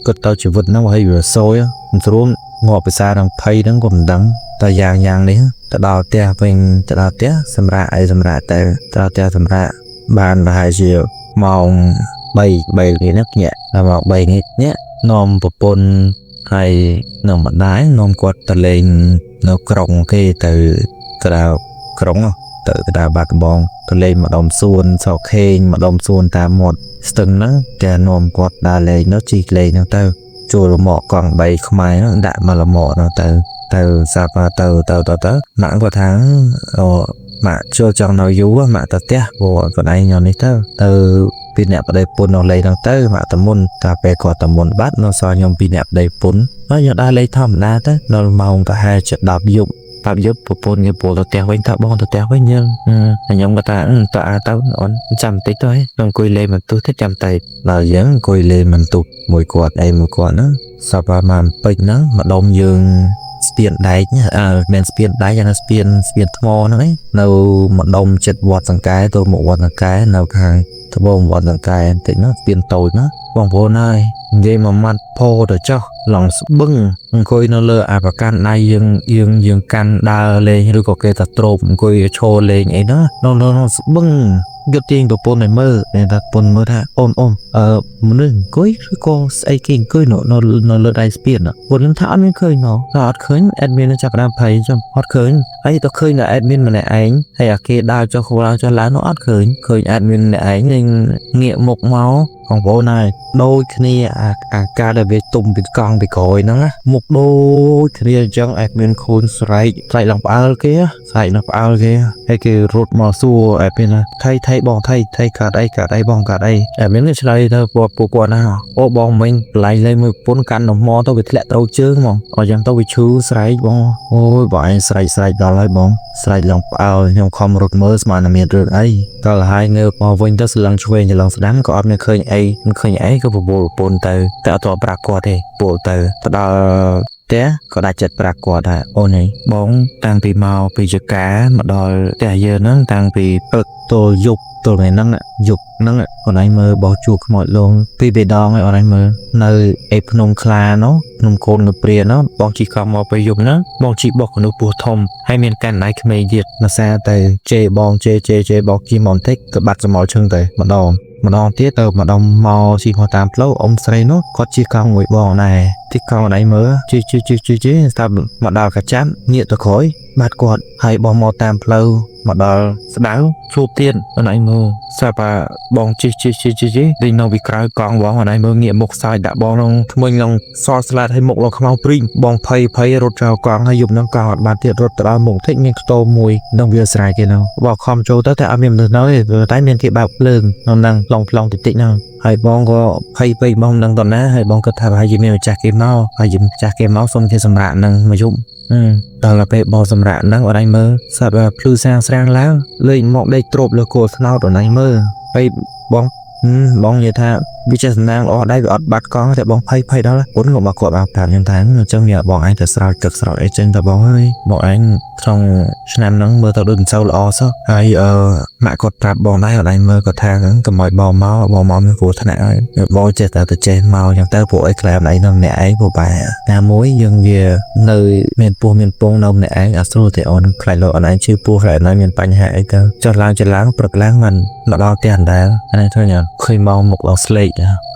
B: គិតទៅជីវិតហ្នឹងហើយវាសយមិនស្រួលងាប់ភាសានឹងភ័យហ្នឹងក៏មិនដឹងតែយ៉ាងយ៉ាងនេះទៅដល់ផ្ទះវិញទៅដល់ផ្ទះសម្រាប់អីសម្រាប់ទៅដល់ផ្ទះសម្រាប់បានប្រហែលជាម៉ោង3 3ល្ងាចហ្នឹងញាក់ដល់ម៉ោង3ល្ងាចញាក់នាំប្រពន្ធហើយនឹងម្ដាយនាំគាត់ទៅលេងនៅក្រុងគេទៅទៅដល់ក្រុងទៅទៅដល់បាត់ដំបងទៅលេងម្ដុំសួនសខេងម្ដុំសួនតាមមាត់ស្ទឹងហ្នឹងតែនាំគាត់ដើរលេងនៅជីកលេងហ្នឹងទៅចូលរមាក់កង់3ខ្មែរហ្នឹងដាក់មករមាក់ហ្នឹងទៅទៅសាប់ទៅទៅទៅទៅម៉ាក់គាត់ថាអូម៉ាក់ចូលចង់នៅយូរម៉ាក់ទៅផ្ទះព្រោះគាត់ឯងញ៉ាំនេះទៅទៅពីអ្នកប្តីពុននៅលេងហ្នឹងទៅម៉ាក់តមុនតែពេលគាត់តមុនបាត់នៅសល់ខ្ញុំពីអ្នកប្តីពុនហើយខ្ញុំដើរលេងធម្មតាទៅដល់ម៉ោងប្រហែលជា10យប់
C: ប្រាប់យប់ប្រពន្ធគេពលទៅផ្ទះវិញថាបងទៅផ្ទះវិញយើងហើយខ្ញុំក៏ថាតើអាទៅអូនចាំបន្តិចទៅហើយអង្គុយលេងបន្ទុះតិចចាំទៅ
B: ដល់យើងអង្គុយលេងបន្ទប់មួយគាត់អីមួយគាត់ហ្នឹងសប្តាហ៍មកពេចហ្នឹងម្ដុំយើងស្ពានដែកអើមិនស្ពានដែកអាស្ពានស្ពានថ្មហ្នឹងឯងនៅម្ដុំចិត្តវត្តសង្កែទៅមកវត្តសង្កែនៅខាងត្បូងវត្តសង្កែបន្តិចហ្នឹងស្ពានតូចណាបងប្អូនហើយនិយាយមួយម៉ាត់ផោទៅចោះឡងស្បឹងអង្គុយនៅលើអាប្រកាន់ដៃយើងយើងយើងកាន់ដើរលេងឬក៏គេថាត្រោបអង្គុយឈរលេងអីណានៅនៅស្បឹងយកទាញប្រពន្ធឲ្យមើលគេថាប្រពន្ធមើលថាអូនអូនអឺមនុស្សអង្គុយឬក៏ស្អីគេអង្គុយនៅនៅនៅលើដៃស្ពានព្រោះខ្ញុំថាអត់មានឃើញមកថាអត់ឃើញ admin ចាប់ផ្ដើមភ័យចឹងអត់ឃើញហើយទៅឃើញតែ admin ម្នាក់ឯងហើយអាគេដើរចុះឡើងចុះឡើងនោះអត់ឃើញឃើញ admin ម្នាក់ឯងនឹងងាកមុខមកបងប្អូនហើយដូចគ្នាអាអាការដែលវាទុំពីកង់ពីក្រោយហ្នឹងណាមុខដូចគ្នាអញ្ចឹង admin ខូនស្រែកស្រែកឡើងផ្អើលគេស្រែកឡើងផ្អើលគេហើយគេរត់មកសួរ admin ណាថៃថៃបងថៃថៃកាត់អីកាត់អីបងកាត់អី admin ឆ្លើយទៅពួកពួកគាត់ណាអូបងមិញកន្លែងលេងមួយប្រពន្ធកាន់នំមកទៅវាធ្លាក់ត្រូវជើងហ្មងអញ្ចឹងទៅវាឈឺស្រែកបងអូយបងឯងស្រែកស្រែកដល់ហើយបងស្រែកឡើងផ្អើលខ្ញុំខំរត់មើលស្មានតែមានរឿងអីដល់ហើយងើបមកវិញទៅស្លឹងឆ្វេងច្រឡងស្ដាំក៏អត់មានឃើញអីមិនឃើញអីក៏បបួលប្រពន្ធទៅតែអត់ទាន់ប្រាប់គាត់ទេពួលទៅទៅដល់ផ្ទះក៏ដាច់ចិត្តប្រាប់គាត់ថាអូនឯងបងតាំងពីមកពីចកាមកដល់ផ្ទះយើងហ្នឹងតាំងពីព្រឹកទល់យប់ទល់ថ្ងៃហ្នឹងយប់ហ្នឹងអូនឯងមើលបោះជួខ្មោចលងពីរដងហើយអូនឯងមើលនៅឯភ្នំខ្លានោះភ្នំកូននៅព្រានោះបងជីកង់មកពេលយប់ហ្នឹងបងជីបោះកនុះពោះធំហើយមានកាន់ដៃក្មេងទៀតមកសារតែជេបងជេជេជេបងជីមកបន្តិចក៏បាត់សមល់ឈឹងទៅម្ដងម្ដងទៀតទៅម្ដងមកជីមកតាមផ្លូវអ៊ំស្រីនោះគាត់ជិះកង់មួយបងដែរ
A: ទីកង់អនឯងមើលជិះជិះជិះជិះជិះស្រាប់មកដល់កាចាំងាកទៅក្រោយបាត់គាត់ហើយបងមកតាមផ្លូវមកដល់ស្ដៅជួបទៀតអនឯងមើលស្រាប់តែបងជិះជិះជិះជិះជិះដេញនៅពីក្រោយកង់បងអនឯងមើលងាកមុខសាយដាក់បងក្នុងធ្មេញក្នុងសល់ស្លាតឲ្យមុខលោកខ្មៅព្រីងបងភ័យភ័យរត់ចោលកង់ហើយយប់ហ្នឹងកង់អត់បានទៀតរត់ទៅដល់មុខតិចមានខ្ទមមួយនឹងវាស្រែកគេនោះបងខំចូលទៅតែអត់មានមនុស្សនៅទេតែមានគេបើកភ្លើងក្នុងហ្នឹងប្លង់ប្លង់តិចតិចហ្នឹងហើយបងក៏ភ័យពេកបងមិនដឹងតណាហើយបងគិតថាប្រហែលជាមានម្ចាស់គេមកហើយជាម្ចាស់គេមកសុំគេសម្រាប់នឹងមកយប់ដល់ទៅពេលបងសម្រាប់ហ្នឹងអត់ឯងមើលសត្វភ្លឺសាងស្រាងឡើងលេងមកដេកទ្របលើគោលស្នោតអត់ឯងមើលហើយបងបងនិយាយថាវាចេះសំណាងល្អដែរវាអត់បាត់កង់តែបងភ័យភ័យដល់ពុនក៏មកគាត់បានប្រាប់ខ្ញុំថាអញ្ចឹងវាបងឯងទៅស្រោចទឹកស្រោចអីចឹងតបងហើយបងឯងក្នុងឆ្នាំហ្នឹងមើលទៅដូចមិនសូវល្អសោះហើយអឺម៉ាក់គាត់ប្រាប់បងដែរអត់ឯងមើលគាត់ថាកុំឲ្យបងមកបងមកមានគ្រោះថ្នាក់ហើយបងចេះតែទៅចេះមកអញ្ចឹងទៅព្រោះអីខ្លាចឯងនៅម្នាក់ឯងព្រោះបែណាមួយយើងវានៅមានពោះមានពងនៅម្នាក់ឯងអត់ស្រួលទេអូនខ្លាចលោកអនឯងឈឺពោះខ្លាចអនឯងមានបញ្ហាអីទៅចុះឡើងចឡើងព្រឹកឡើងមិនមកដល់ផ្ទះអណ្ដែលអានេះធ្វើញ៉ាំឃើញមកមុខដល់ស្លេក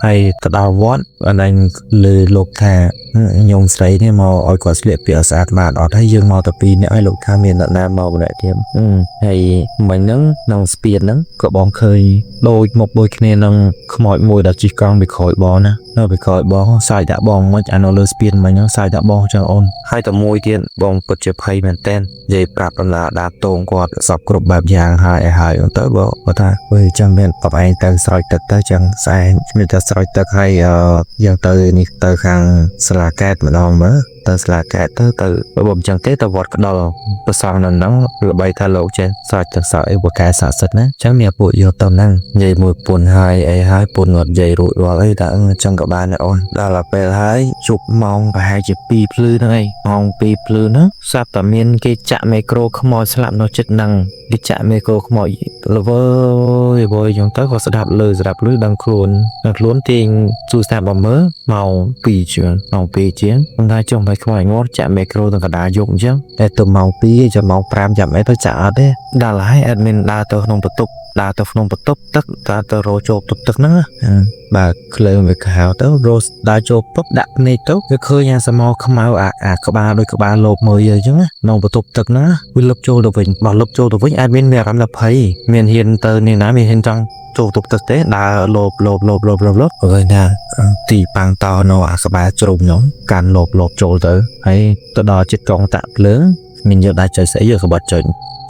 A: ហើយទៅដល់វត្តអនឯងលើលោកថាញោមស្រីនេះមកឲ្យគាត់ស្លៀកពាក់ស្អាតបានអត់ហើយយើងមកតែពីរនាក់ហើយលោកថាមានអ្នកណាមកម្នាក់ទៀតហើយមិញហ្នឹងក្នុងស្ពានហ្នឹងក៏បងឃើញដូចមុខដូចគ្នានឹងខ្មោចមួយដែលជិះកង់ពីក្រោយបងណានៅពីក្រោយបងសាយដាក់បងមិនអានៅលើស្ពានមិញហ្នឹងសាយដាក់បងចឹងអូនហើយតែមួយទៀតបងពិតជាភ័យមែនតើនិយាយប្រាប់ដំណើរដាតងគាត់សពគ្រប់បែបយ៉ាងហើយហើយទៅបើគាត់ថាវើចាំមានបបឯងទៅស្រោចទឹកទៅចឹងស្អែកមានតែស្រោចទឹកហើយយើងទៅនេះទៅខាងសាលាកែតម្ដងមើលទៅសាលាកែតទៅទៅបើមិនចឹងទេទៅវត្តក្ដុលប្រសងនៅហ្នឹងល្បីថាលោកចេះស្រោចទឹកសោអីបកែស័ក្តិសិទ្ធណាចឹងមានពួកយកទៅហ្នឹងនិយាយមួយពុនហើយអីហើយពុនគាត់និយាយរួចរាល់អីតែចឹងក៏បានដែរអូនដល់ពេលហើយជប់ម៉ោងប្រហែលជា2ភ្លឺហ្នឹងឯងម៉ោង2ភ្លឺហ្នឹងស្រាប់តែមានគេចាក់មីក្រូខ្មោចស្លាប់នៅចិត្តហ្នឹងគេចាក់មីក្រូខ្មោចល្វើយល្វើយចឹងទៅក៏ស្ដាប់លើស្ដាប់លើដឹងខ្លួនដឹងខ្លួនទាញទូរស័ព្ទមកមើលម៉ោង2ជាងម៉ោង2ជាងប៉ុន្តែចុះមិនខ្មោចងាត់ចាក់មីក្រូទាំងកណ្ដាលយប់អញ្ចឹងតែទៅម៉ោង2ចាំម៉ោង5ចាំអីទៅចាក់អត់ទេដល់ហើយ admin ដើរទៅក្នុងបន្ទប់ដើរទៅក្នុងបន្ទប់ទឹកដើរទៅរោចូលបន្ទប់ទឹកហ្នឹងបាទក្លើមវាខោទៅរោដើរចូលពុបដាក់ភ្នែកទៅវាឃើញអាសមោខ្មៅអាអាក្បាលដូចក្បាលលោបមើលយើងអញ្ចឹងក្នុងបន្ទប់ទឹកហ្នឹងវាលុបចូលទៅវិញបើលុបចូលទៅវិញ admin មានអារម្មណ៍ថាភ័យមានហ៊ានទៅនេះណាមានហ៊ានចង់ចូលទប់ទឹកទេដើរលោបលោបលោបលោបលោបលោបឃើញថាទីប៉ាំងតនៅអាក្បាលជ្រុំខ្ញុំកាន់លោបលោបចូលទៅហើយទៅដល់ចិត្តកងតាក់ភ្លើងមានយកដៃចុចស្អីយកក្បត់ចុច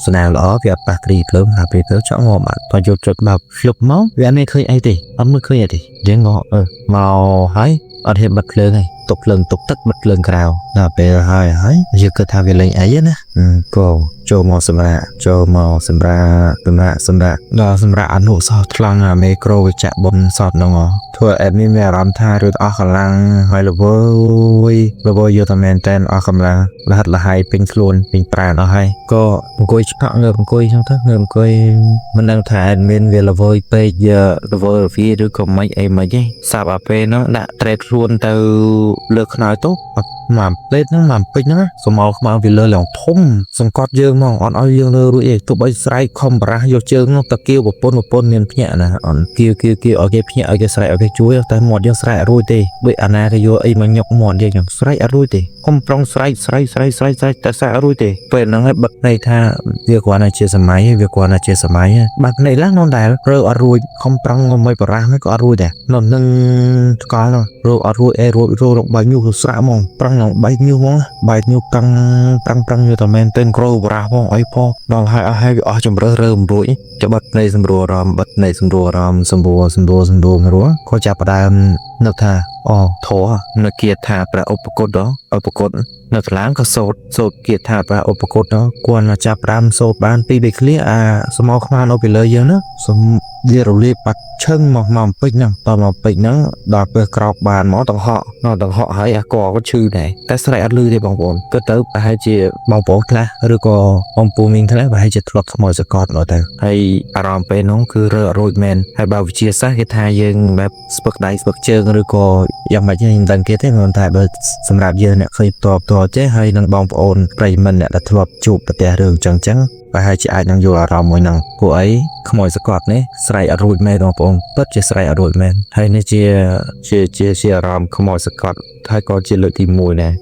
A: ស្នាមល្អវាអត់ប៉ះគ្រីភ្លើងហើយពេលទៅចង់ងាប់បាត់បើយកចុចមកភ្លុបមកវាអត់មានឃើញអីទេអត់មើលឃើញអីទេយើងងអឺមកហើយអត់ហ៊ានបិទភ្លើងទេទប់ភ្លើងទប់ទឹកបិទភ្លើងក្រៅដល់ពេលហើយហើយយើងគិតថាវាលេងអីណាក៏ចូលមកសម្រាប់ចូលមកសម្រាប់សម្រាប់សម្រាប់ដល់សម្រាប់អនុសោះថ្លង់អាមេក្រូវិចាក់បុនសតហ្នឹងធ្វើ admin មានអារម្មណ៍ថារត់អស់កម្លាំងហើយល្វើយល្វើយយកតែមែនតែនអស់កម្លាំងលហិតលហើយពេញខ្លួនពេញប្រាណអស់ហើយក៏អង្គុយឆ្កក់ងើបអង្គុយចឹងទៅងើបអង្គុយមិនដឹងថា admin វាល្វើយពេកល្វើយវាឬក៏មិនអីមិនទេសាប់អាពេលហ្នឹងដាក់ត្រេតខ្លួនទៅលើខ្នើយទៅមកផ្លេតហ្នឹងមកពេចហ្នឹងសមោខ្មៅវាលើឡើងធំសង្កត់យើងមកអត់ឲ្យយើងលើរួចទេទោះបីស្រែកខំបារះយកជើងនោះទៅគៀវប្រពន្ធប្រពន្ធមានភ្ញាក់ណាអត់គៀវគៀវគៀវឲ្យគេភ្ញាក់ឲ្យគេស្រែកឲ្យគេជួយតែមាត់យើងស្រែកអត់រួចទេដូចអាណាគេយកអីមកញុកមាត់យើងចឹងស្រែកអត់រួចទេខំប្រងស្រែកស្រែកស្រែកស្រែកស្រែកតែស្រែកអត់រួចទេពេលហ្នឹងហើយបិទន័យថាវាគ្រាន់តែជាសម័យវាគ្រាន់តែជាសម័យបាត់ន័យឡើងនោះដែររើអត់រួចខំប្រងងុយបារះហ្នឹងក៏អត់រួចដែរនៅនឹងថ្កល់នោះរើអត់រួចអេរួចរកបែកញុះស្រាក់ហ្មងប្រងឡើងបែកញុះហ្មងបែកញុះប្រងប្រងប្រងយកតែមែនទែនគ្រូបារះផងអីផងដល់ហើយអស់ហើយវាអស់ជំរើសរើមិនរួចចបិទនៃសម្រួលអារម្មណ៍បិទនៃសម្រួលអារម្មណ៍សម្រួលសម្រួលសម្រួលសម្រួលក៏ចាប់ផ្ដើមនឹកថាអូធរនៅគាថាព្រះឧបគតឧបគតនៅថ្លាងក៏សូត្រសូត្រគាថាព្រះឧបគតគាត់មកចាប់ផ្ដើមសូត្របានពីរបីឃ្លាអាសមោខ្មៅនៅពីលើយើងណាសំវារលាបបាត់ឈឹងមកមកពេចហ្នឹងតមកពេចហ្នឹងដល់ពេលក្រោកបានមកតង្ហក់ដល់តង្ហក់ហើយអាកក៏ឈឺដែរតែស្រែកអត់លឺទេបងប្អូនគិតទៅប្រហែលជាបងប្អូនខ្លះឬក៏បងពូមីងខ្លះប្រហែលជាធ្លាប់ខ្មោចសកតមកទៅហើយអារម្មណ៍ពេលហ្នឹងគឺរើអត់រួចមែនហើយបើវិជាសាស្ត្រគេថាយើងបែបស្ពឹកដៃស្ពឹកជើងឬក៏យ៉ាងម៉េចខ្ញុំមិនដឹងគេទេគ្រាន់តែបើសម្រាប់យើងអ្នកឃើញផ្ទាល់ផ្ទាល់ចេះហើយនឹងបងប្អូនប្រិយមិត្តអ្នកដែលធ្លាប់ជួបប្រទះរឿងចឹងចឹង ប្រហែលជាអាចនឹងយល់អារម្មណ៍មួយហ្នឹងពួកអីខ្មោចសកត់នេះស្រែកអត់រួចមែនបងប្អូនពិតជាស្រែកអត់រួចមែនហើយនេះជាជាជាជាអារម្មណ៍ខ្មោចសកត់ហើយក៏ជាលើកទី1ដែរ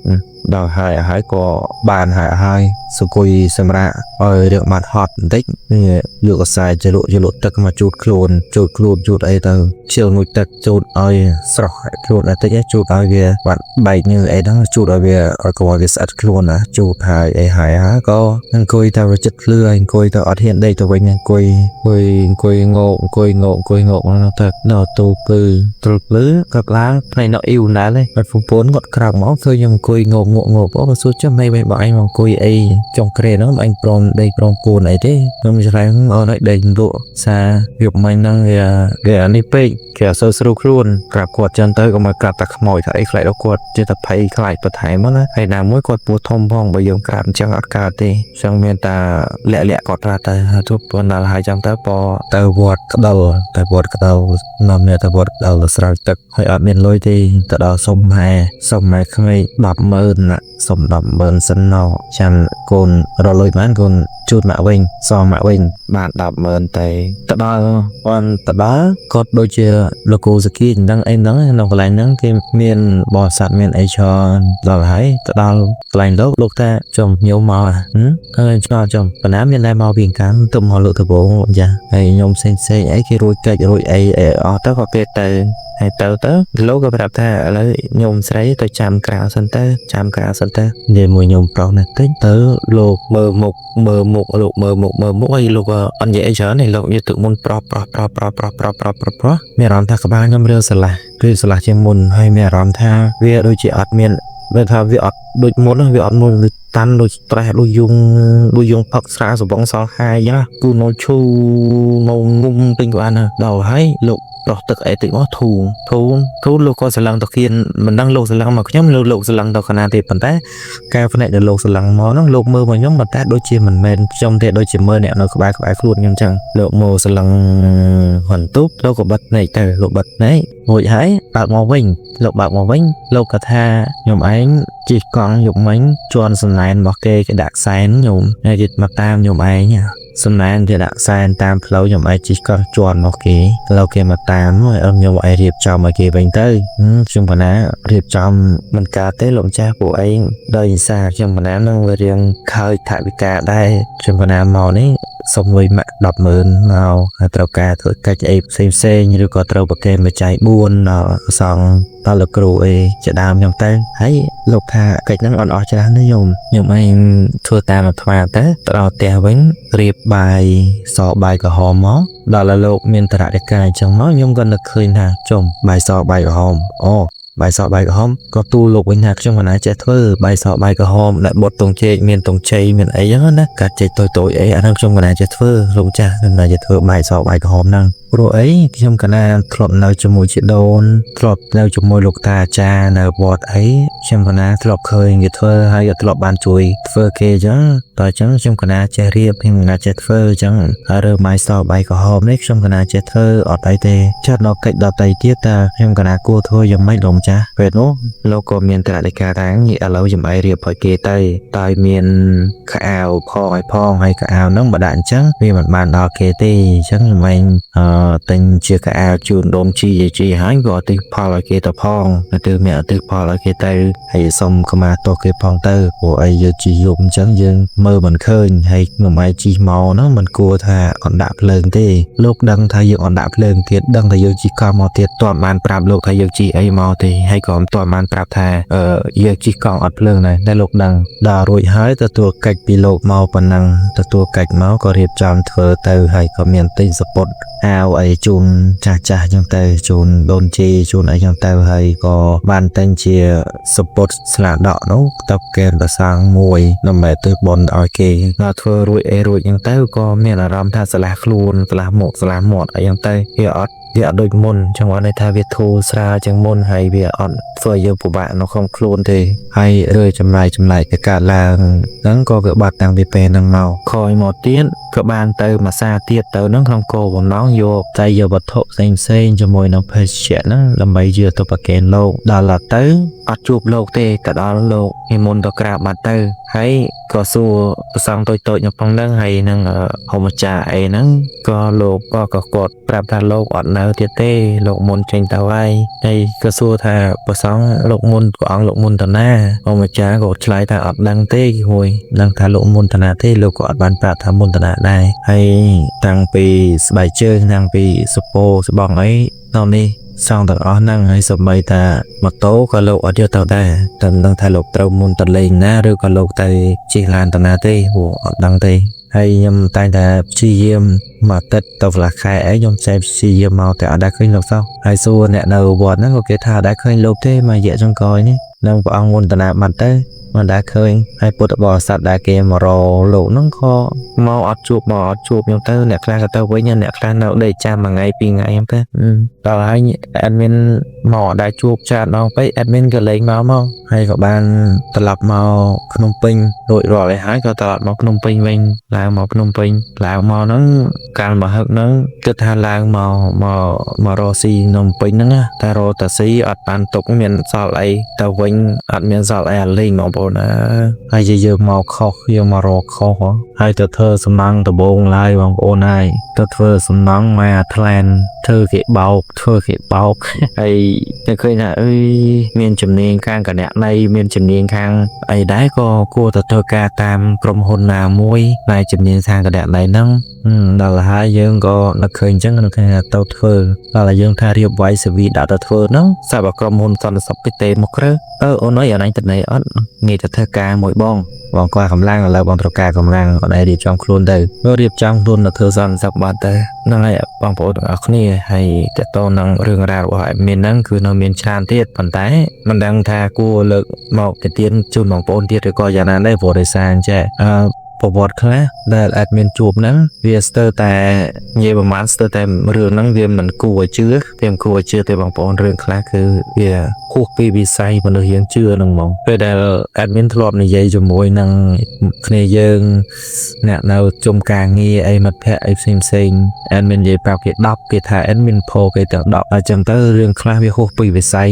A: ដល់ហើយហើយក៏បានហើយហើយសុគយសម្រាប់ឲ្យរឿងបាត់ហត់បន្តិចនេះយកខ្សែជ្រលក់ជ្រលក់ទឹកមកជូតខ្លួនជូតខ្លួនជូតអីទៅខ្ជិលមួយទឹកជូតឲ្យស្រស់ខ្លួនបន្តិចជូតឲ្យវាបាត់បែកញើសអីហ្នឹងជូតឲ្យវាឲ្យកុំឲ្យវាស្អិតខ្លួនណាជូតហើយអីហើយហើយក៏អង្គុយតែវាចិត្តភ្លឺហើយអង្គុយទៅអត់ហ៊ានដេកទៅវិញអង្គុយអង្គុយអង្គុយងោកអង្គុយងោកអង្គុយងោកហ្នឹងទៅនៅទូគឺទ្រុលភ្លឺក៏ឡើងផ្នែកនៅអ៊ីវណាស់ទេបាត់ប្រពន្ធគាត់ក្រោកមកឃើញខ្ញុំអង្គុយងោកងក់ងោកអូសួរចាំមិនបើឯងមកអង្គុយអីចុងក្រេហ្នឹងឯងព្រមដេកព្រមកូនអីទេខ្ញុំឆ្លងអូនឲ្យដេកលក់សាយប់មិញហ្នឹងវាគេអានេះពេកគេអត់សូវស្រួលខ្លួនក្រាបគាត់ចឹងទៅក៏មកក្រាបតែខ្មោចថាអីខ្លាចដល់គាត់ចេះតែភ័យខ្លាចបន្ថែមណាហើយណាមួយគាត់ពោះធំផងបើយើងក្រាបអញ្ចឹងអត់កើតទេចឹងមានតែលាក់លាក់គាត់ត្រាទៅទោះប៉ុណ្ណាហើយចឹងទៅក៏ទៅវត្តក្ដិលទៅវត្តក្ដិលនាំអ្នកទៅវត្តក្ដិលទៅស្រោចទឹកហើយអត់មានលុយទេទៅដល់សុំម៉ែសុំម៉ែក្មេង100000ណាសុំ100000សិនណចាំកូនរកលុយបានកូនជូតមកវិញសងមកវិញបាន100000ទៅទៅដល់គាត់ទៅដល់គាត់ដូចជាលោកគ្រូសគីមិនដឹងអីមិនដឹងនៅកន្លែងហ្នឹងគេមានបរិស័ទមានអីច្រើនដល់ហើយទៅដល់កន្លែងលោកលោកថាចំញោមមកអើឆ្ងល់ចំប៉ុណ្ណាមានតែមកពីកាំទៅមកលោកដំបងចាហើយញោមផ្សេងផ្សេងអីគេរួចកិច្ចរួចអីអីអស់ទៅក៏គេទៅហើយទៅទៅលោកក៏ប្រាប់ថាឥឡូវញោមស្រីទៅចាំក្រៅសិនទៅចាំក្រៅសិនទៅនិយាយមួយញោមប្រុសនេះតិចទៅលោកមើលមុខមើលមុខលោកមើលមុខមើលមុខហើយលោកក៏អត់និយាយអីច្រើនទេលោកនិយាយទឹកមុនប្រុសប្រុសប្រុសប្រុសប្រុសប្រុសប្រុសប្រុសប្រុសមានអារម្មណ៍ថាក្បាលខ្ញុំរៀលស្រឡះគឺស្រឡះជាងមុនហើយមានអារម្មណ៍ថាវាដូចជាអត់មានវាថាវាអត់ដូចមុនវាអត់មុនដូចតាន់ដូច stress ដូចយងដូចយងផឹកស្រាសបងសល់ហាយអញ្ចឹងគឺនៅឈូនៅងុំពេញក្បាលណាដល់ហើយលោកប្រោះទឹកអីតិចមកធូរធូរធូរលោកក៏ស្រឡឹងទៅគៀនមិនដឹងលោកស្រឡឹងមកខ្ញុំលោកស្រឡឹងទៅកណាទេប៉ុន្តែកែផ្នែកដែលលោកស្រឡឹងមកហ្នឹងលោកមើលមកខ្ញុំប៉ុន្តែដូចជាមិនមែនខ្ញុំទេដូចជាមើលអ្នកនៅក្បែរក្បែរខ្លួនខ្ញុំអញ្ចឹងលោកមកស្រឡឹងហន្ទុបលោកក៏បិទភ្នែកទៅលោកបិទភ្នែករួចហើយបើកមកវិញលោកបើកមកវិញលោកក៏ថាខ្ញុំឯងជិះកង់យប់មិញជន់សំណែនរបស់គេគេដាក់សែនខ្ញុំហើយគេមកតាមខ្ញុំឯងសំណែនគេដាក់សែនតាមផ្លូវខ្ញុំឯងជិះកង់ជន់មកគេឥឡូវគេមកតាមហើយខ្ញុំឯងរៀបចំឲ្យគេវិញទៅខ្ញុំកណារៀបចំមិនកើតទេលោកម្ចាស់ពួកឯងដោយសារខ្ញុំកណានឹងវារៀងខើចថវិកាដែរខ្ញុំកណាមកនេះសុំលុយម៉ាក់100000មកហើយត្រូវការធ្វើកិច្ចអីផ្សេងផ្សេងឬក៏ត្រូវប្រគេនបច្ច័យ4ដល់សង្ឃដល់លោកគ្រូអីជាដើមខ្ញុំទៅហើយលោកថាកិច្ចហ្នឹងអត់អស់ច្រើនទេញោមខ្ញុំឯងធ្វើតាមអាត្មាទៅទៅដល់ផ្ទះវិញរៀបបាយសបាយក្រហមមកដល់ហើយលោកមានតរៈកាអញ្ចឹងមកខ្ញុំក៏នឹកឃើញថាចុំបាយសបាយក្រហមអូបាយសបាយក្រហមក៏ទូលលោកវិញថាខ្ញុំមិនណាចេះធ្វើបាយសបាយក្រហមដែលបុតទងចេកមានទងជ័យមានអីចឹងណាកាត់ចេកតូចតូចអីអាហ្នឹងខ្ញុំកណាចេះធ្វើលោកចាស់ខ្ញុំណាចេះធ្វើបាយសបាយក្រហមហ្នឹងព្រោះអីខ្ញុំកណាធ្លាប់នៅជាមួយជីដូនធ្លាប់នៅជាមួយលោកតាអាចារ្យនៅវត្តអីខ្ញុំកណាធ្លាប់ឃើញគេធ្វើហើយក៏ធ្លាប់បានជួយធ្វើគេអញ្ចឹងតើអញ្ចឹងខ្ញុំកណាចេះរៀបខ្ញុំកណាចេះធ្វើអញ្ចឹងហើយរើបាយសបាយក្រហមនេះខ្ញុំកណាចេះធ្វើអត់អីទេចាត់ដល់កិច្ចដតីទៀតតើខ្ញុំកណាគួរធ្វើយ៉ាងម៉េចលោកម្ចាស់ពេលនោះលោកក៏មានត្រាដីកាថាឥឡូវចំអីរៀបឲ្យគេទៅតើមានខោអាវផងឲ្យផងហើយកៅអៅហ្នឹងបើដាក់អញ្ចឹងវាមិនបានដល់គេទេអញ្ចឹងខ្ញុំឯងអឺទិញជាកៅអៅជូនដូនជីជីហើយក៏ទិញផលឲ្យគេទៅផងទៅមានទិញផលឲ្យគេទៅហើយសុំខមាទោសគេផងទៅព្រោះអីយើងជីយប់អញ្ចឹងយើងមើលមិនឃើញហើយខ្ញុំឯងជីមកហ្នឹងមិនគួរថាអត់ដាក់ភ្លើងទេលោកដឹងថាយើងអត់ដាក់ភ្លើងទៀតដឹងថាយើងជីកង់មកទៀតតើបានប្រាប់លោកថាយើងជីអីមកទេហើយក៏មិនទាន់បានប្រាប់ថាអឺយើងជីកង់អត់ភ្លើងដែរតែលោកដឹងដល់រួចហើយទទួលកិច្ចពីលោកមកប៉ុណ្ណឹងទទួលកិច្ចមកក៏រៀបចំធ្វើទៅហើយក៏មានទិញសពុតអាវអីជូនចាស់ចាស់ចឹងទៅជូនដូនជីជូនអីចឹងទៅហើយក៏បានទិញជាសពុតស្លាដកនោះទៅកេនប្រសាងមួយដើម្បីទៅបនឲ្យគេដល់ធ្វើរួចអីរួចចឹងទៅក៏មានអារម្មណ៍ថាស្រឡះខ្លួនស្រឡះមុខស្រឡះមាត់អីចឹងទៅវាអត់
C: វាអត់ដូចមុនចង់បានន័យថាវាធូរស្រាលជាងមុនហើយវាអត់ធ្វើឲ្យយើងពិបាកនៅក្នុងខ្លួនទេ
A: ហើយរឿយចម្លែកចម្លែកទៅកើតឡើងហ្នឹងក៏វាបាត់តាំងពីពេលហ្នឹងមក
C: ក្រោយមកទៀតក៏បានទៅមួយសាទៀតទៅហ្នឹងក្នុងគោលបំណងយក
B: តែយកវត្ថុផ្សេងផ្សេងៗជាមួយនឹងភេសជ្ជៈហ្នឹងដើម្បីយកទៅប្រគេនលោកដល់ឡាទៅ
C: អត់ជួបលោកទេទៅដល់លោកនិមន្តទៅក្រាបបាត់ទៅហើយក៏សួរព្រះសង្ឃតូចៗនៅក្នុងហ្នឹងហើយនឹងហមចារអីហ្នឹងក៏លោកក៏ក៏គាត់ប្រាប់ថាលោកអត់នៅទៀតទេលោកមុនចេញទៅហើយហើយក៏សួរថាព្រះសង្ឃលោកមុនព្រះអង្គលោកមុនតាណាហមចារក៏ឆ្លើយថាអត់ដឹងទេគួយដឹងថាលោកមុនតាណាទេលោកក៏អត់បានប្រាប់ថាមុនតាណាដែរ
A: ហើយតាំងពីស្បែកជើងតាំងពីសពោស្បងអីដល់នេះសងទាំងអស់ហ្នឹងហើយសូម្បីតាម៉ូតូក៏លោកអត់យកទៅដែរតែមិនដឹងថាលោកត្រូវមុនតលេងណាឬក៏លោកទៅជិះឡានតាណាទេព្រោះអត់ដឹងទេហើយខ្ញុំតែងតែព្យាយាមមួយអាទិត្យទៅកន្លះខែអីខ្ញុំចែកព្យាយាមមកតែអត់ដែលឃើញលោកសោះហើយសួរអ្នកនៅវត្តហ្នឹងក៏គេថាអត់ដែលឃើញលោកទេមួយរយៈចុងក្រោយនេះនឹងព្រះអង្គមុនតាណាបាត់ទៅមិនដែលឃើញហើយពុទ្ធបរិស័ទដែលគេមករកលោកហ្នឹងក៏
C: មកអត់ជួបមកអត់ជួបខ្ញុំទៅអ្នកខ្លះក៏ទៅវិញអ្នកខ្លះនៅដេកចាំមួយថ្ងៃពីរថ្ងៃខ្ញុំទៅដល់ហើយ admin មកអត់ដែលជួបច្រើនដងពេក admin ក៏លេងមកមក
A: ហើយក៏បានត្រឡប់មកភ្នំពេញ
C: រួចរាល់ហើយហើយក៏ត្រឡប់មកភ្នំពេញវិញឡើងមកភ្នំពេញឡើងមកហ្នឹងកាលមកហឹកហ្នឹងគិតថាឡើងមកមកមករកស៊ីភ្នំពេញហ្នឹងណាតែរកតាស៊ីអត់បានទុកមានសល់អីទៅវិញអត់មានសល់អីអាលេងបងប្អូនណា
A: ហើយជាយើងមកខុសយើងមករកខុសហ៎ហើយទៅធ្វើសំណង់ដំបងឡើយបងប្អូនហើយទៅធ្វើសំណង់មកអាថ្លែនធ្វើគេបោកធ្វើគេបោក
C: ហើយតែឃើញថាអើយមានជំនាញខាងគណនេយ្យមានជំនាញខាង
A: អីដែរក៏គួរតែធ្វើការតាមក្រុមហ៊ុនណាមួយដែលជំនាញខាងគណនេយ្យហ្នឹងដល់ហើយយើងក៏នឹកឃើញអញ្ចឹងនឹកឃើញថាទៅធ្វើដល់ហើយយើងថារៀបវាយសេវីដាក់ទៅធ្វើហ្នឹង
C: សាប់ក្រុមហ៊ុនសន្តិសុខពីទេមកក្រៅអឺអូនអើយអនឯងទៅណីអត់ងាយទៅធ្វើការមួយបង
A: បងខ្វះកម្លាំងឥឡូវបងត្រូវការកម្លាំងគាត់ឯងរៀបចំខ្លួនទៅ
C: មើលរៀបចំខ្លួនទៅធ្វើសន្តិសុខបាត់ទៅហ្នឹងហើយបងប្អូនទាំងអស់គ្នាហើយតើតើនឹងរឿងរ៉ាវរបស់ admin ហ្នឹងគឺនៅមានច្រើនទៀតប៉ុន្តែមិនដឹងថាគួរលើកមកទៅទៀនជូនបងប្អូនទៀតឬក៏យ៉ាងណាដែរព្រោះដោយសារអញ្ចេះ
A: អឺប្រវត្តិខ្លះដែល admin ជួបហ្នឹងវាស្ទើរតែ
C: និយាយប្រហែលស្ទើរតែរឿងហ្នឹងវាមិនគួរឲ្យជឿវាមិនគួរឲ្យជឿទេបងប្អូនរឿងខ្លះគឺវាហួសពីវិស័យមនុស្សយើងជឿហ្នឹងហ្មង
A: ពេលដែល admin ធ្លាប់និយាយជាមួយនឹងគ្នាយើងអ្នកនៅជុំការងារអីមិត្តភ័ក្តិអីផ្សេងផ្សេង admin និយាយប្រាប់គេ10គេថា admin ផោគេទាំង10អញ្ចឹងទៅរឿងខ្លះវាហួសពីវិស័យ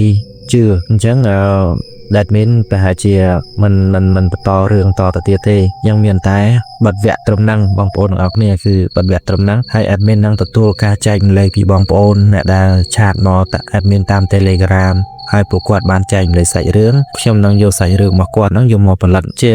A: ជឿអញ្ចឹងអឺ admin ប្រហែលជាមិនមិនមិនបន្តរឿងតទៅទៀតទេยังមានតែបិទវគ្គត្រឹមហ្នឹងបងប្អូនទាំងអស់គ្នាគឺបិទវគ្គត្រឹមហ្នឹងហើយ admin នឹងទទួលការចែករំលែកពីបងប្អូនអ្នកដែល chat មកតា admin តាម Telegram ហើយពួកគាត់បានចែករំលែកសាច់រឿងខ្ញុំនឹងយកសាច់រឿងរបស់គាត់ហ្នឹងយកមកផលិតជា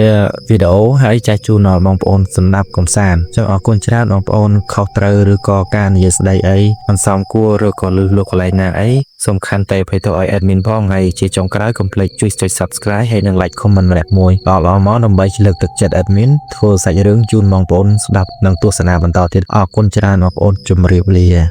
A: វីដេអូហើយចែកជូនដល់បងប្អូនសម្រាប់កំសាន្តចឹងអរគុណច្រើនបងប្អូនខុសត្រូវឬក៏ការនិយាយស្ដីអី
C: មិនសមគួរឬក៏លឺលោកកន្លែងណាអីសំខាន់តែភ័យទៅឲ្យ admin ផងហើយជាចុងក្រោយកុំភ្លេចជួយចុច subscribe ហើយនិង like comment ម្នាក់មួយល្អល្អមក
A: ដើម្បីលើកទឹកចិត្ត admin ធ្វើសាច់រឿងជូនបងប្អូនស្ដាប់និងទស្សនាបន្តទៀតអរគុណច្រើនបងប្អូនជម្រាបលា។